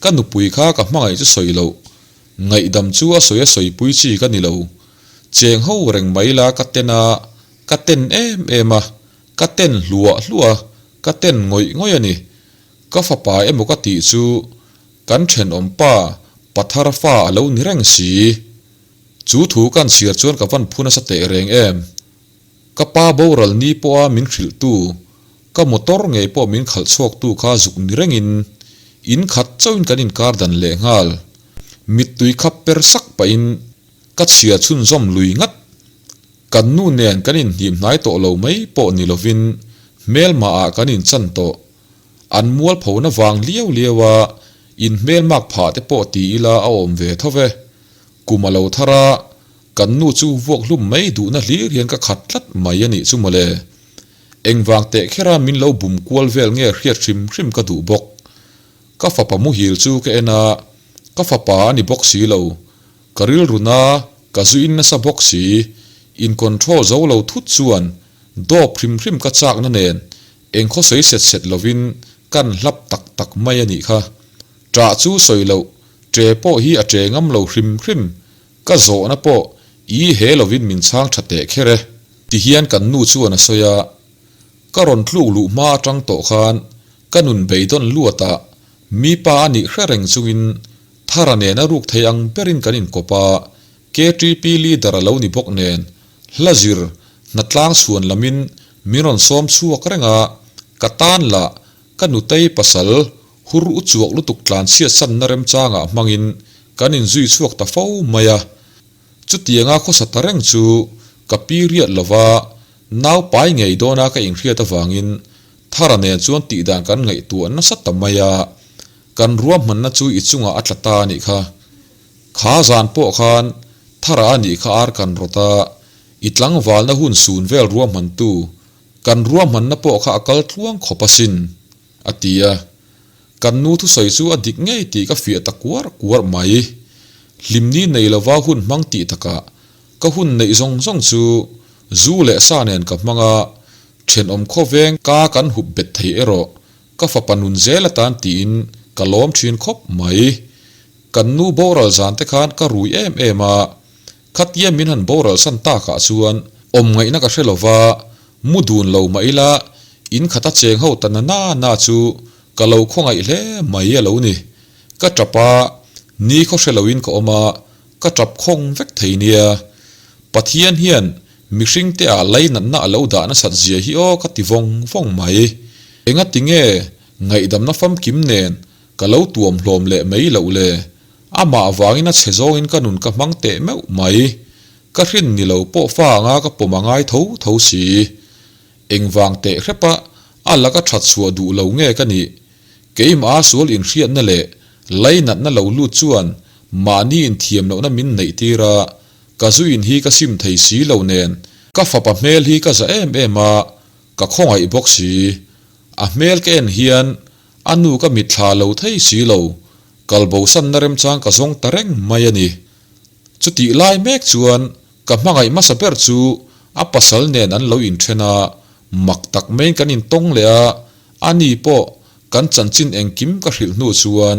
Ka nupui kha ka hmangaih chu sawi loh. Ngaihdam chu a sawi a sawipui chi ka ni lo. Cheng ho reng mai la ka ten a, ka ten em em a, ka ten hluah hluah a, ka ten ngawih ngawih a ni. Ka fapa emaw ka tih chu kan thenawm pa Pathar fa a lo ni reng si. Chu thu kan chhiar chuan ka van phu nasa teh reng em. Ka pa boral ni pawha min hrilhtu Ka motor ngei pawh min khalh chhuaktu kha zuk ni rengin in khat chauhin kan inkar dan leh nghal. Mittui kha per sak pahin ka chhia chhunzawm lui ngat. Kan nu nen kan inhnim hnai tawh lo mai pawh ni lovin hmelmahah kan inchan tawh. An mualphona vang liau liau a inhmelmak phah te pawh ti ila a awm ve tho ve. Kum a lo thar a, kan nu chu vuak hlum mai duhna hlir hian ka khat tlat mai a nih chu mawle. Engvang teh khera min lo bum kual vel nge hriat hrim hrim ka duh bawk. Ka fapa muhil chu ka en a, ka fapa a ni bawk si lo. Ka rilru na, ka zu in nasa bawk si. In control zo lo thut chuan dawp hrim hrim ka chakna nen eng khaw sawi set set lovin kan hlap tak tak mai a nih kha. Ṭah chu sawi loh, ṭe pawh hi a ṭe ngam lo hrim hrim. Ka zawhna pawh i he lovin min chhang tha teh kher e. Tihian kan nu chuan a sawi a, ka rawn tluk luh hma atang tawh khan ka nun beidawn luatah mi pa a nih hre reng chungin Thara nen a ruk thei ang berin kan inkawp a, KTP leader a lo ni bawk nen hla zir hnatlang chhuan lamin min rawn sawm chhuak reng a, ka tan lah ka nutei pasal hur u chuak lutuk tlanchhiat sanna remchangah hmangin kan inzui chhuak ta fo mai a. Chutianga khawsa ta reng chu ka pi riat lova nau pai ngei dawna ka inhriat avangin Thara nen chuan tihdan kan ngaihtuah nasa ta mai a. Kan ruahmanna chu i chungah a tla ta a nih kha. Kha zan pawh khan Thara a nih kha ar kan rawt a, i tlangvalna hun sun vel ruahmantu kan ruahmanna pawh kha a kal tluang khawp asin, a ti a. Kan nu thusawi chu a dik ngei tih ka fiah ta kuar kuar mai. Hlimni nei lova hun hmang tih takah ka hun neih zawng zawng chu zu leh sa nen ka hmang a, thenawm khawveng ka kan hup bet thei erawh ka fapa nun zel atan tiin ka lawm thin khawp mai. Kan nu boral zan te khan ka rui em em a, khatia min han boral san takah chuan awm ngaihna ka hre lova, mu dun lo mah ila in khata cheng ho ta na na na chu ka lo khawngaih hle mai a lo ni. Ka tap a, ni khaw hre loin ka awm a, ka tap khawng vek thei nia. Pathian hian mihring te ah lainatna a lo dah nasat zia hi aw ka ti vawng vawng mai. Engati nge ngaihdamna famkim nen Ka lo tuam hlawm leh mai loh le. Amah vangin a chhe zawngin ka nun ka hmang teh meuh mai. Ka hrin ni lo pawh fa anga ka pawm a ngai tho tho si. Engvang teh hrepa a laka that chhuah duh lo nge ka nih? Keimah a sual inhriatna leh lainatna lo lut chuan mahni inthiam lohna min neih tir a, ka zuin hi ka sim thei si lo nen ka fapa hmel hi ka za em em a, ka khawngaih bawk si. A hmel ka en hian A nu ka mitthla lo thei si lo, kal bosanna remchang ka zawng ta reng mai a ni. Chutih lai mek chuan ka hmangaih hmasa ber chu a pasal nen an lo inthen a, mak tak maiin kan intawng leh a, a ni pawh kan chanchin engkim ka hrilh hnu chuan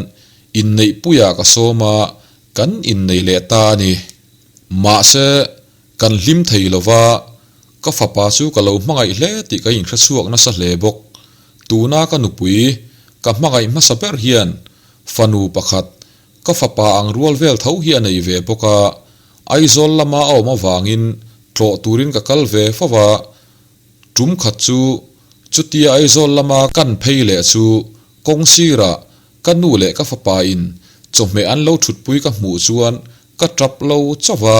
inneihpuiah ka sawm a, kan innei leh ta a ni. Mahse, kan hlim thei lo va, ka fapa chu ka lo hmangaih hle tih ka inhrechhuak nasa hle bawk. Tuna ka nupui, ka hmangaih hmasa ber hian fanu pakhat, ka fapa ang rual vel tho hi a nei ve bawk a, Aizawl lama a awm avangin tlawh turin ka kal ve fo va, tum khat chu chutia Aizawl lama kan phei leh chu kawng sirah ka nu leh ka fapa in chawhmeh an lo thutpui ka hmuh chuan ka tap lo chauh va,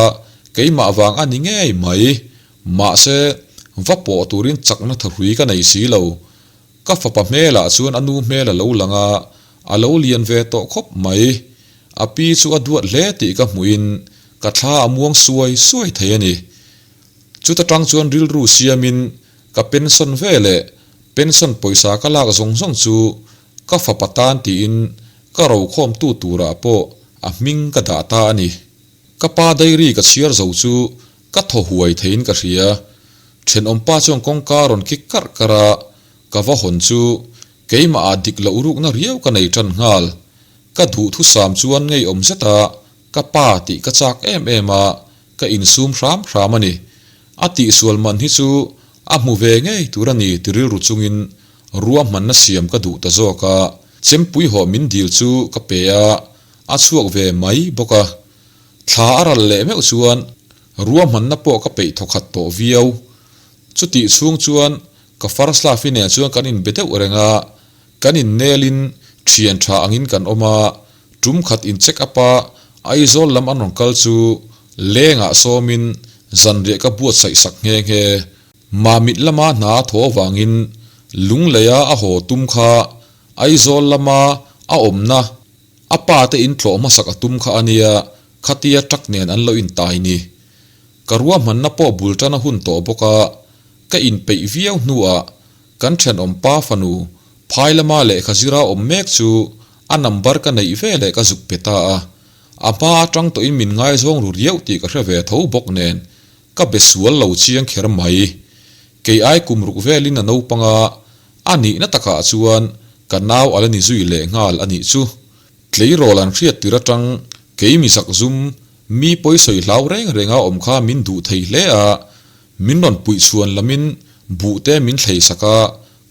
keimah vang a ni ngei mai. Mahse, va pawh turin chakna thahrui ka nei si lo. Ka fapa hmelah chuan a nu hmel a lo lang a, a lo lian ve tawh khawp mai. A pi chu a duat hle tih ka hmuhin ka thla a muang suai suai thei a ni. Chuta tang chuan rilru siamin ka pension ve leh pension pawisa ka lak zawng zawng chu ka fapa tan tiin ka rokhawmtu turah pawh a hming ka dah ta a ni. Ka pa diary ka chhiar zo chu Ka thaw huai theiin ka hria. Thenawmpa chuan kawngka rawn kik karh karh a, ka va hawn chu keimah ah dik loh rukna riau ka nei tan nghal. Ka duhthusam chuan ngeiawm zet a, ka pa tih ka chak em em a, ka insum hram hram a ni. A tihsual man hi chu a hmu ve ngei tur a ni ti rilru chungin ruahmanna siam ka duh ta zawk a, chempui hawh min dil chu ka pe a, a chhuak ve mai bawk a. Thla a ral leh meuh chuan ruahmanna pawh ka peih thawkhat tawh viau. Chutih chhung chuan ka Farslafi nen chuan kan inbe deuh reng a, kan innelin thian tha angin kan awm a, tum khat in check up a Aizawl lam an rawn kal chu lengah sawmin zanriah ka buatsaih sak nghe nghe. Mamit lama hna a thaw avangin Lungleia a haw tum kha Aizawl lama a awmna A pa te in tlawh hmasak a tum kha a nia, khatia truck nen an lo intai ni. Ka ruahmanna pawh bul tan a hun tawh bawk a, ka inpeih viau hnuah kan thenawm pa fanu phai lama lehkha zira awm mek chu a number ka neih ve leh ka zuk pe ta a. A hma atang tawhin min ngaizawng ru riauh tih ka hre ve tho bawk nen ka be sual lo chiang kher mai. Kei ai kum ruk velin a naupang a, A nihna takah chuan ka nau a la ni zui leh nghal a nih chu. Tleirawl an hriat tir atang kei mi zakzum, mi pawisawi hlau reng renga awm kha min duh thei hle a, min rawn puih chhuan lamin buh te min thlei sak a,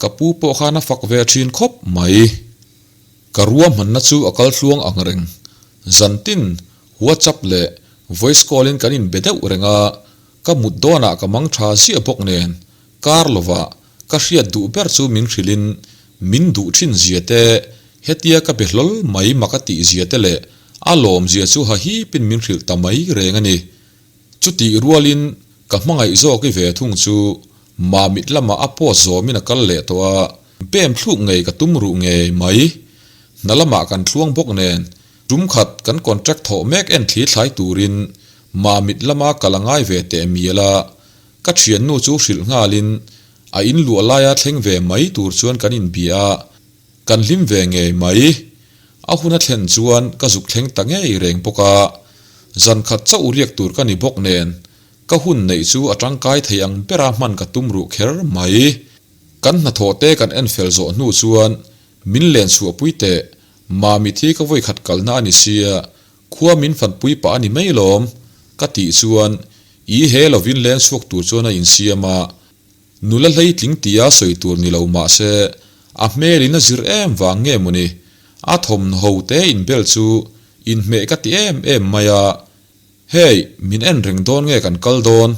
ka pu pawh khan a fak ve thin khawp mai. Ka ruahmanna chu a kal thluang ang reng. Zantin WhatsApp leh voice call in kan inbe deuh reng a, ka mut dawnah ka mang tha ziah bawk nen kar lovah Ka hriat duh ber chu min hrilhin min duh thin zia te, hetia ka be hlawl mai mak a tih zia te leh a lawm zia chu hahipin min hrilh ta mai reng a ni. Chutih rualin ka hmangaih zawk i ve thung chu Mamit lamah a post zawmin a kal leh tawh a, pem thluk ngei ka tum ruh ngei mai. Hna lamah kan thluang bawk nen, tum khat kan contract thawh mek en thli thlai turin Mamit lama kal a ngai ve teh mial a, ka thiannu chu hrilh nghalin a in luah laia thleng ve mai tur chuan kan inbia a, kan hlim ve ngei mai. A hun a thlen chuan ka zuk thleng ta ngei reng bawk a, zan khat chauh riak tur ka ni bawk nen ka hun neih chu a tangkai thei ang bera hman ka tum ruh kher mai. Kan hnathawh te kan en fel zawh hnu chuan min len chhuahpui teh, Mami thi ka vawi khat kalna a ni sia, khua min fanpui pah a ni mai lawm, ka tih chuan i he lovin leng chhuak tur chuan a insiam a, nula hleitling tia sawi tur ni lo mah se a hmelin a zir em vang nge mawni, a thawmhnaw te inbel chu inhmeh ka ti em em mai a, hei min en reng dawn nge kan kal dawn?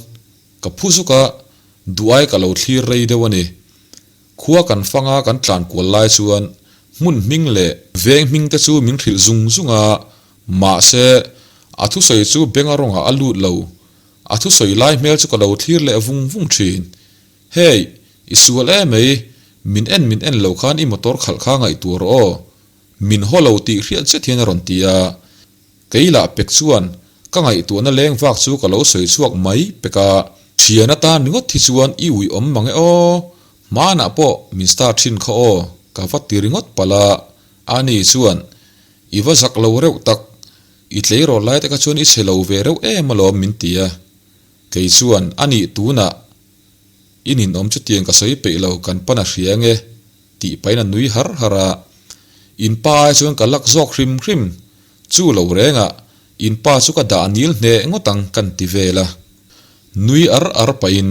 Ka phu zuk a, duh ai ka lo thlir rei deuh a ni. Khua kan fanga kan tlan kual lai chuan hmun hming leh veng hming te chu min hrilh zung zung a, mahse, a thusawi chu benga rawngah a lut lo. A thusawi lai hmel chu ka lo thlir leh vung vung thin. Hey, i sual em mai, min en min en lo khan i motor khalh kha ngaihtuah rawh aw. Min haw lo tih hriat zet hian a rawn ti a. Kei lah pek chuan ka ngaihtuahna leng vak chu ka lo sawi chhuak mai pek a. Thian atan ringawt hi chuan i ui awm mang e aw, hmanah pawh min star thin kha aw, ka va ti ringawt palh a. Ani chuan, I va zak lo reuh tak, i tleirawl lai te kha chuan i chhe lo ve reuh em alawm min ti a. Kei chuan, Anih tunah i ninawm chutiang ka sawi peih lo kan pan a hria nge? Tih pahin a nui har har a. In pa ai chuan ka lak zawk hrim hrim. Chu lo rengah in pa chu ka dah nil hneh ngawt ang kan ti vel a. Nui ar ar pahin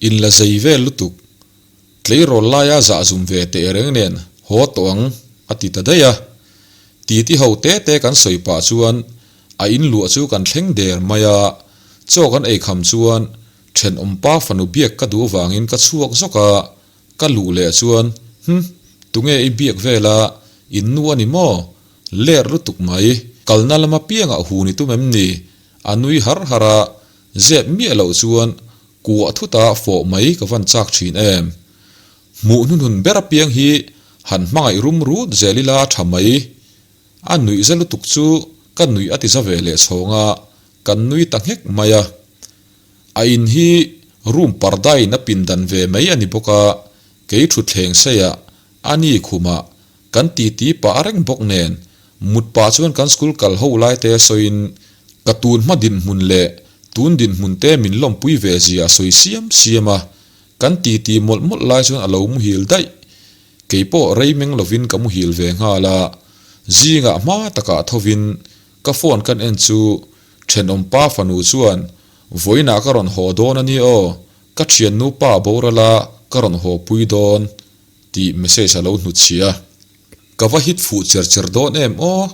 in la zei vel lutuk. Tleirawl laia zah zum ve teh reng nen haw tawh ang a ti ta daih a. Titi ho te te kan sawi pah chuan a in luah chu kan thleng der mai a. Chaw kan eikham chuan thenawmpa fanu biak ka duh vangin ka chhuak zawk a. Ka luh leh chuan, Hm, tunge i biak vel a, in nu a ni maw? Ler lutuk mai, kalna lama piangah hu ni tum em ni? A nui har har a, zep miah loh chuan kuah thuta fawh mai ka van chak thin em. Hmuh hnuhnun ber apiang hi han hmangaih rum rut zel ila a tha mai. A nuih za lutuk chu ka nuih a ti za ve leh chhawng a, kan nui ta nghek mai a. A in hi room parda in a pindan ve mai a ni bawk a, kei thutthleng seiah a ni khumah kan titi pah reng bawk nen mut pah chuan kan school kal ho lai te sawiin ka tun hma dinhmun leh tun dinhmun te min lawmpui ve zia a sawi siam siam a, kan titi mawlh mawlh lai chuan a lo muhil daih. Kei pawh rei meng lovin ka muhil ve nghal a, zingah hma takah thovin ka phone kan en chu Thenawmpa fanu chuan, Vawiinah ka rawn haw dawn a ni aw, ka thiannu pa boral a ka rawn haw pui dawn, tih message a lo hnutchhiah a. Ka va hit fuh cher cher dawn em aw.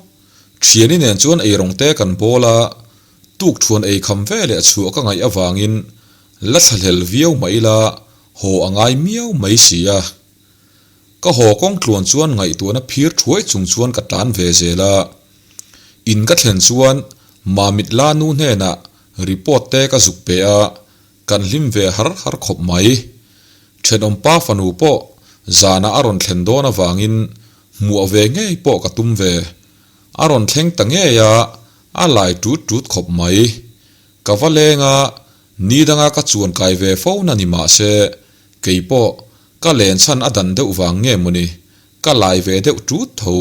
Thiani nen chuan eirawng te kan bawl a, tukthuan ei kham ve leh chhuah ka ngaih avangin la thlahlel viau mah ila haw a ngai miau mai si a. Ka haw kawng tluan chuan ngaihtuahna phir thuai chung chuan ka tlan ve zel a. In ka thlen chuan Mamit la nu hnenah report te ka zuk pe a, kan hlim ve har har khawp mai. Thenawmpa fanu pawh zanah a rawn thlen dawn avangin hmuah ve ngei pawh ka tum ve. A rawn thleng ta ngei a, a lai tut tut khawp mai. Ka va leng a, ni danga ka chuan kai ve fo na ni mah se, kei pawh ka len chhan a dan deuh vang nge mawni, ka lai ve deuh tut tho.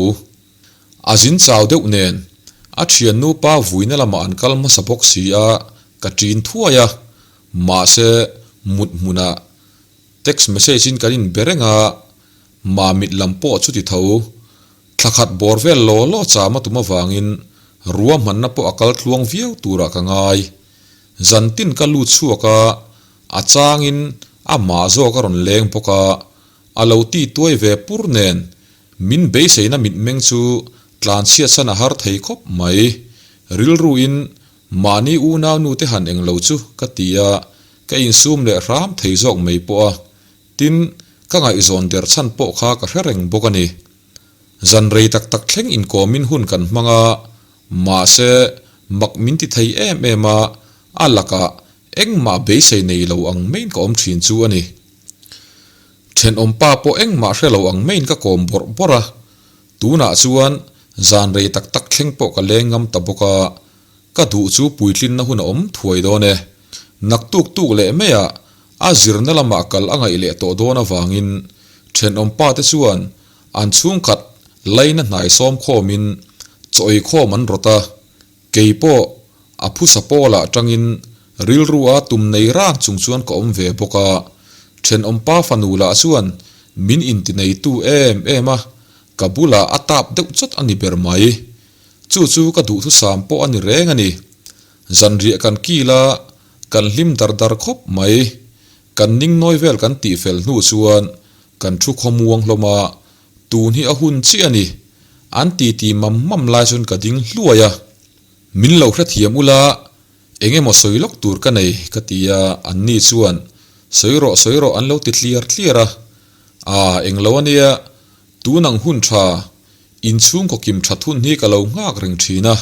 A zin chau deuh nen, a thiannu pa vuina lamah an kal hmasa bawk si a, ka ṭin thuai a. Mahse, mut hmunah text message in kan inbe reng a, Mamit lam pawh chuti tho. Thla khat bawr vel law law cham a tum avangin ruahmanna pawh a kal tluang viau turah ka ngai. Zantin ka lut chhuak a, a changin amah zawk a rawn leng bawk a, a lo ti tuai ve pur nen Min beiseina mitmeng chu tlanchhiatsan a har thei khawp mai. Rilruin mahni unau nute han eng lo chu ka ti a, ka insum leh hram thei zawk mai pawh a. Tin, ka ngaihzawn der chhan pawh kha ka hre reng bawk a ni. Zan rei tak tak thleng inkawmin hun kan hmang a, mahse mak min ti thei em em a, a lakah engmah beisei nei lo ang maiin ka awm thin chu a ni. Thenawmpa pawh engmah hre lo ang maiin ka kawm bawrh bawrh a. Tunah chuan zan rei tak tak thleng pawh ka leng ngam ta bawk a, ka duh chu puitlinna hun a awm thuai dawn e. Naktuk tuk leh maiah a zirna lamah kal a ngaih leh tawh dawn avangin thenawm pa te chuan an chhungkhat laina hnai sawm khawmin chaw ei khawm an rawt a, kei pawh a phusa pawlah tangin rilru a tum nei rang chung chuan ka awm ve bawk a, thenawm pa fanu lah chuan min inti neitu em em a, ka bulah a tap deuh chawt a ni ber mai. Chu chu ka duhthusam pawh a ni reng a ni. Zanriah kan kil a, kan hlim dar dar khawp mai. Kan ning nawi vel kan tih fel hnu chuan kan thu khawmuang hlawm a, tun hi a hun chiah a ni. An titi mam mam lai chuan ka ding hluai a. Min lo hrethiam ula, eng emaw sawi lawk tur ka nei ka ti a, anni chuan sawi rawh sawi rawh an lo ti tliar tliar a. Aa, englo a nia, tun ang hun tha, inchhungkaw kim that hun hi ka lo nghak reng thin a.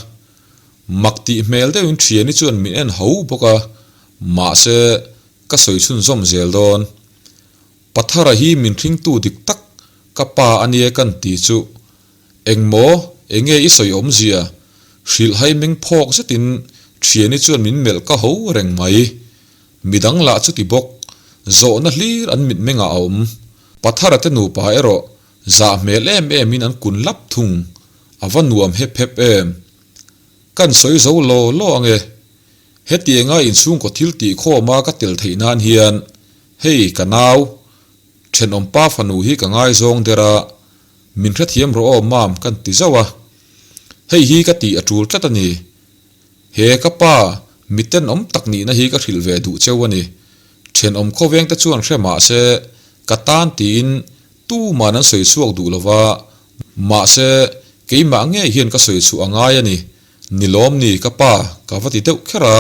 Mak tih hmel deuhin thiani chuan min en ho bawk a, mahse ka sawi chhunzawm zel dawn. Pathara hi min hringtu dik tak ka pa a nia kan ti chu. Engmaw, enge i sawi awmzia? Hrilhhai meng phawk zetin thiani chuan min melh ka ho reng mai. Midang lah chuti bawk, zawhna hlir an mitmengah a awm. Pathara te nupa erawh zah hmel em emin an kun lap thung. A va nuam hep hep em? Kan sawi zo law law ange. Hetianga inchhungkaw thil tih khawma ka tel theih nan hian hei ka nau, thenawm pa fanu hi ka ngaizawng der a, min hrethiam rawh aw mam kan ti zauh a. Hei hi ka tih a tul tlat a ni. He ka pa, mi tenawm tak nihna hi ka hrilh ve duh cheu a ni. Thenawm khawveng te chuan hre mah se ka tan tiin tuman an sawi chhuak duh lova, Mahse, keimah ngei hian ka sawi chhuah a ngai a ni. Ni lawm ni, ka pa, ka va ti deuh kher a.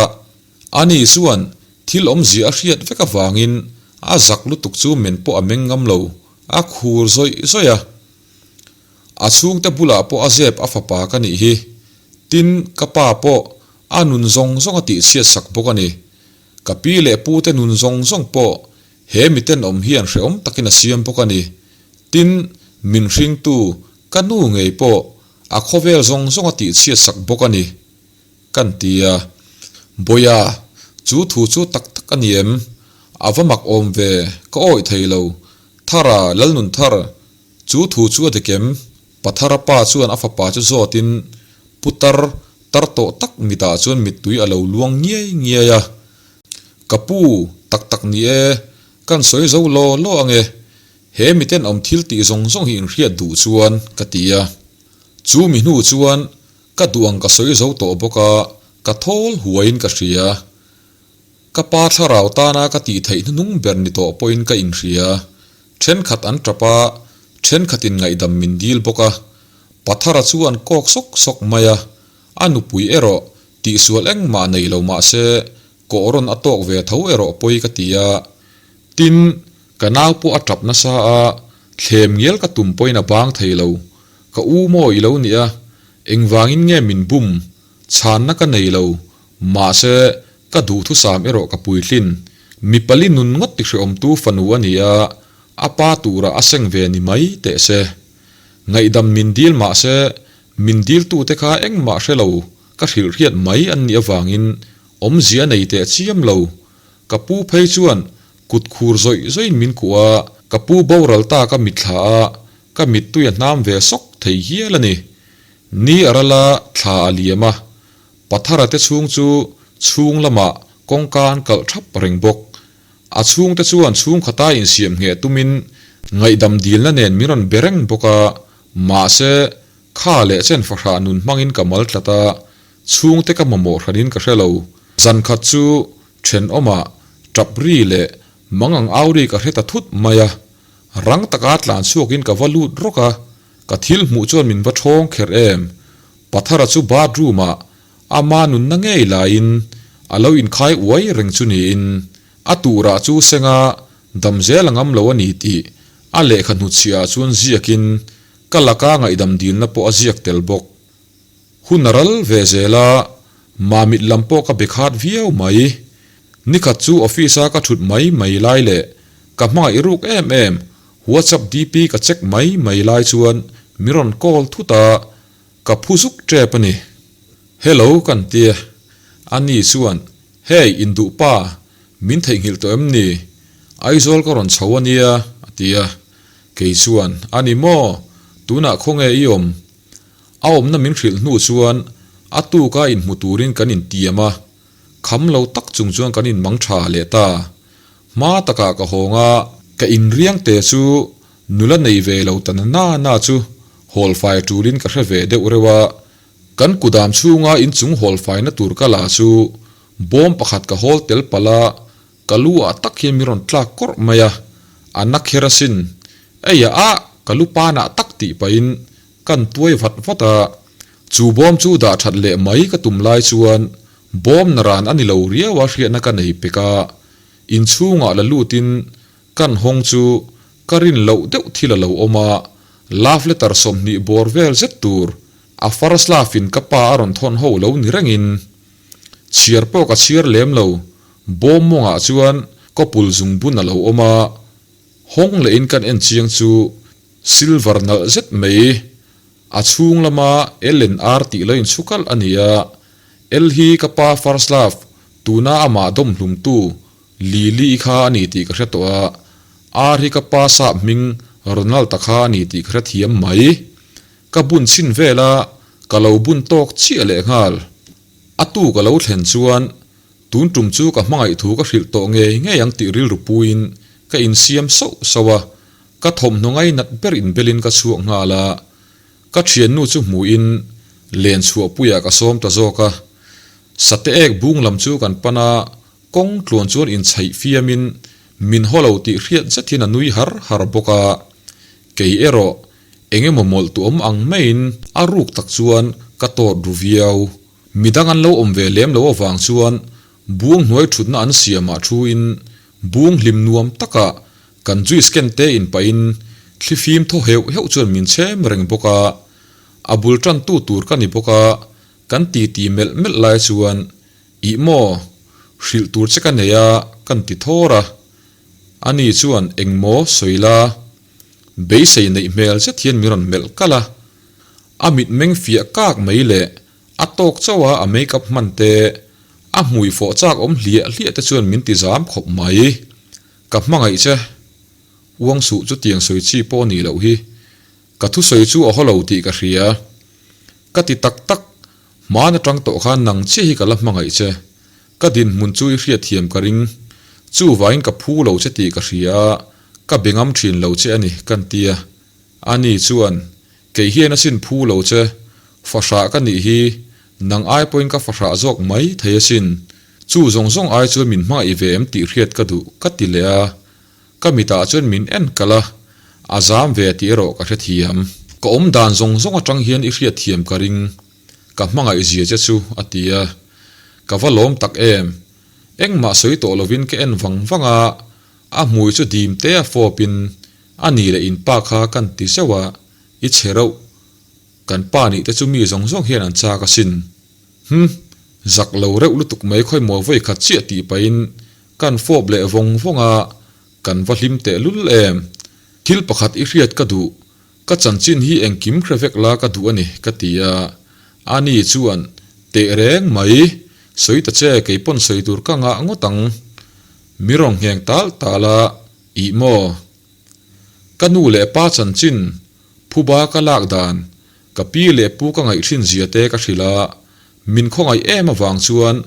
Ani chuan thil awmzia a hriat vek avangin a zak lutuk chu men pawh a meng ngam lo, a khur zawih zawih a. A chhungte bulah pawh a zep a fapa ka nih hi. Tin, ka pa pawh a nun zawng zawng a tihchhiat sak bawk a ni. Ka pi leh pute nun zawng zawng pawh he mitenawm hian hrehawm takin a siam bawk a ni. Tin, min hringtu ka nu ngei pawh a khawvel zawng zawng a tihchhiat sak bawk a ni, kan ti a. Bawiha, chu thu chu tak tak a ni em? A va mak awm ve, ka awih thei lo. Thara, Lalnun Thar, chu thu chu a dik em? Pathara pa chuan a fapa chu zawtin putar tar tawh tak mitah chuan mittui a lo luang ngiai ngiai a. Ka pu, tak tak ni e, kan sawi zo law law ange. He mitenawm thil tih zawng zawng hi inhriat duh chuan ka ti a. Chu mi hnu chuan ka duh ang ka sawi zo tawh bawk a, ka thawl huaiin ka hria. Ka pa thlarau tana ka tih theih hnuhnung ber ni tawh pawhin ka inhria. Thenkhat an tap a, thenkhatin ngaihdam min dil bawk a. Pathara chu an kawk sawk sawk mai a, a nupui erawh tihsual engmah nei lo mah se kawhrawn a tawk ve tho erawh pawi ka ti a. Tin, Ka nau pawh a tap nasa a, thlem ngial ka tum pawhin a bang thei lo. Ka u maw i lo nia, engvangin nge min bum? Chhanna ka nei lo. Mahse, ka duhthusam erawh ka puitlin. Mi pali nun ngawt ti hreawmtu fanu a ni a, a pa turah a seng ve ni mai teh se. Ngaihdam min dil mahse, min diltute kha engmah hre lo, ka hrilhhriat mai an nih avangin awmzia nei teh chiam lo. Ka pu phei chuan Kut khur zawih zawihin min kuah a, ka pu boral ta ka mitthla a, ka mittui a hnam ve sawk thei hial a ni. Ni a ral a, thla a liam a. Pathara te chhung chu chhung lamah kawngka an kalh thap reng bawk. A chhungte chuan chhungkhata insiam ngheh tumin ngaihdam dilna nen min rawn be reng bawk a, mahse, kha leh chen fahrah nun hmangin ka mal tlat a, chhungte ka mamawh hranin ka hre lo. Zankhat chu Thenawmah tap ri leh mangang au ri ka hre ta thut mai a, rang taka tlan chhuakin ka va lut rawk a, ka thil hmuh chuan min va thawng kher em. Pathara chu bathroom ah ama nunna ngei laiin a lo inkhai uai reng chu niin a turah chu senga dam zel a ngam lo a ni tih a lehkha hnuchhiah ah chuan ziakin ka laka ngaihdam dilna pawh a ziak tel bawk. Hun a ral ve zel a, Mamit lam pawh ka be khat viau mai. Nikhat chu office a ka thut mai mai lai leh ka hmangaih ruk em em WhatsApp DP ka check mai mai lai chuan Mi rawn call thut a, ka phu zuk tep a ni. Hello kan tia. Ani chuan, Hey, induh pa, min theihnghilh tawh em ni? Aizawl ka rawn chho a nia, a ti a. Kei chuan, A ni maw? Tunah khawnge i awm? A awmna min hrilh hnu chuan a tuka inhmu turin kan intiam a, kham lo tak chung chuan kan inmang tha leh ta. Hma takah ka hawng a, ka inriang te chu nula nei ve lo ta na na na chu hawlfai tulin ka hre ve deuh reuh a, kan kudam chhunga inchung hawlfaina tur ka la chu bawm pakhat ka hawl tel palh a, Ka lu ah tak hian min rawn tlak kawrh mai a, a na kher asin. Eia ah ka lu panah tak tih pahin kan tuai vat vat a, chu bawm chu dah that leh mai ka tum lai chuan bawm na ran a ni lo riau a hriatna ka nei pek a, inchhungah la lutin kan hawng chu ka rin loh deuh thil a lo awm a, love letter 20 bawr vel zet tur a first love in ka pa a rawn thawn ho lo ni rengin chhiar pawh ka chhiar lem lo. Bawm mawngah chuan kawpul zungbun a lo awm a, hawng lehin kan en chiang chu silver nalh zet mai, a chhung lama L and R tih lo inchhu kalh a ni a. L hi ka pa first love, tuna amah dawm hlumtu Lily i kha a ni tih ka hre tawh a, R hi ka pa sap hming Ronald-a kha a ni tih ka hre thiam mai. Ka bun chhin vel a, ka lo bun tawk chiah lehnghal. A tu ka lo thlen chuan Tun tum chu ka hmangaih thu ka hrilh tawh ngei ngei ang tih rilru puiin ka insiam sauh sauh a, ka thawmhnaw ngainat ber inbelin ka chhuak nghal a, ka thiannu chu hmuhin len chhuahpuiah ka sawm ta zawk a. Sate ek bung lam chu kan pan a, kawng tluan chuan inchhaih fiamin min haw lo tih hriat zet hian a nui har har bawk a, kei erawh eng emaw mawlh tu awm ang maiin a ruk tak chuan ka tawt ru viau. Midang an lo awm ve lem lo avang chuan bung hnuai thutna an siamah thuin bung hlim nuam takah kan juice ken te inpahin thlifim thaw heuh heuh chuan min chhem reng bawk a. A bul tantu tur ka ni bawk a, kan titi melh melh lai chuan Ih maw, hrilh tur che ka nei a kan ti thawr a. Ani chuan engmaw sawi la, beisei neih hmel zet hian min rawn melh kalh a. A mitmeng fiah kak mai leh A tawk chauh a, a make up hman te, a hmui fawh chak awm hliah hliah te chuan min ti zam khawp mai. Ka hmangaih che. Uang suh chu tiang sawi chi pawh a nih loh hi. Ka thusawi chu a haw lo tih ka hria. Ka ti tak tak, hman atang tawh khan nang chiah hi ka la hmangaih che. Ka dinhmun chu i hriatthiam ka ring. Chuvangin ka phu lo che tih ka hria a, ka be ngam thin lo che a ni, kan ti a. Ani chuan, Kei hian a sin phu lo che, fahrah ka nih hi, nang ai pawhin ka fahrah zawk mai thei asin. Chu zawng zawng ai chuan min hmangaih ve em tih hriat ka duh, ka ti leh a. Ka mitah chuan min en kalh a, a zam ve tih erawh ka hrethiam. Ka awm dan zawng zawng atang hian i hriatthiam ka ring, ka hmangaih zia che chu, a ti a. Ka va lawm tak em. Engmah sawi tawh lovin ka en vang vang a, a hmui chu dim te a fawpin A ni leh in pa kha kan ti zeuh a, i chhe reuh. Kan pa nih te chu mi zawng zawng hian an chak asin. Hm, zak lo reuh lutuk mai khawi maw vawi khat chiah tih pahin kan fawp leh vawng vawng a, kan va hlim teh lul em. Thil pakhat i hriat ka duh, ka chanchin hi engkim hre vek la ka duh a ni ka ti a. Ani chuan, Teh reng mai, sawi ta che kei pawn sawi tur ka ngah ngawt ang. Mi rawn ngheng tal tal a. Ih maw? Ka nu leh pa chanchin, phuba ka lak dan, ka pi leh pu ka ngaih thin zia te ka hrilh a, min khawngaih em avang chuan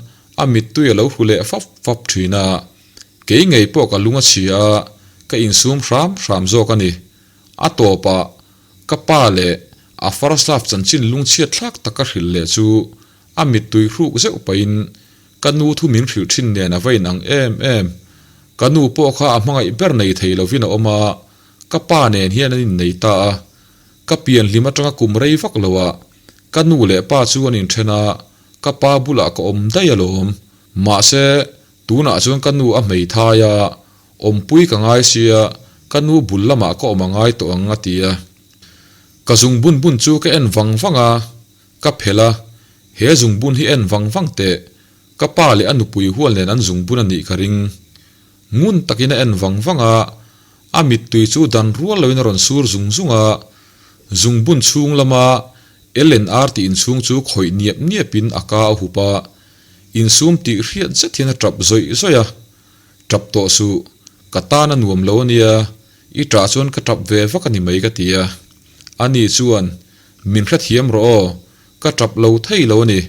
a mittui a lo hru leh fap fap thin a. Kei ngei pawh ka lung a chhia a, ka insum hram hram zawk a ni. A tawpah ka pa leh a first love chanchin lungchhiat thlak tak ka hrilh leh chu a mittui hruk zeuh pahin Ka nu thu min hrilh thin nen a va inang em em. Ka nu pawh kha a hmangaih ber nei thei lovin a awm a, ka pa nen hian an innei ta a. Ka pian hlim atanga kum rei vak lo ah ka nu leh pa chu an inthen a, ka pa bulah ka awm daih alawm. Mahse, tunah chuan ka nu a hmeithai a, awmpui ka ngai sia, ka nu bul lamah ka awm a ngai tawh ang a ti a. Ka zung bun bun chu ka en vang vang a, Ka phelh a, he zungbun hi en vang vang teh, ka pa leh a nupui hual nen an zungbun a nih ka ring. Ngun takin a en vang vang a, a mittui chu dan rual loin a rawn sur zung zung a. Zungbun chhung lama L and R tih inchhung chu khawih niap niapin a ka a hup a, insum tih hriat zet hian a tap zawih zawih a. Tap tawh suh, ka tan a nuam lo a nia, i tah chuan ka tap ve vak a ni mai ka ti a. Ani chuan, Min hrethiam rawh aw, ka tap lo thei lo a ni,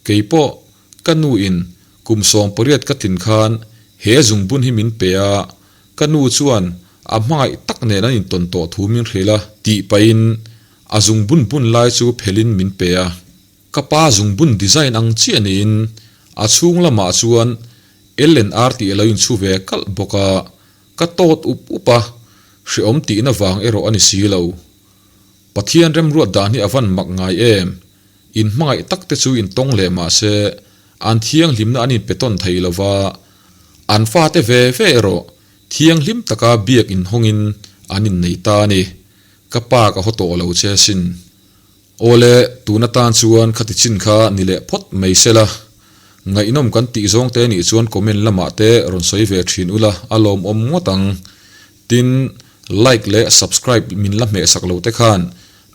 kei pawh ka nu in kum 18 ka tlin khan he zungbun hi min pe a, ka nu chuan a hmangaih tak nen an intawn tawh thu min hrilh a tih pahin a zungbun bun lai chu phelhin min pe a. Ka pa zungbun design ang chiah niin a chhung lamah chuan L and R tih a lo inchhu ve kalh bawk a, ka tawt up up a, hrehawm tihna vang erawh a ni si lo. Pathian remruat dan hi a van mak ngai em? In hmangaih tak te chu in tawng leh mah se, an thianghlimna an inpe tawn thei lo va, an fate ve ve erawh thianghlim taka biak inhawngin an innei ta a ni. Ka pa ka haw tawh lo che asin. Awle, tun atan chuan khati chin kha ni leh phawt mai se la. Ngaihnawm kan tih zawng te nih chuan comment lamah te rawn sawi ve thin ula a lawmawm ngawt ang. Tin, like leh subscribe min la hmehsak lo te khan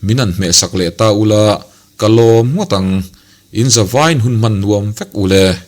min han hmehsak leh ta ula ka lawm ngawt ang. In zavain hun hman nuam vek ule.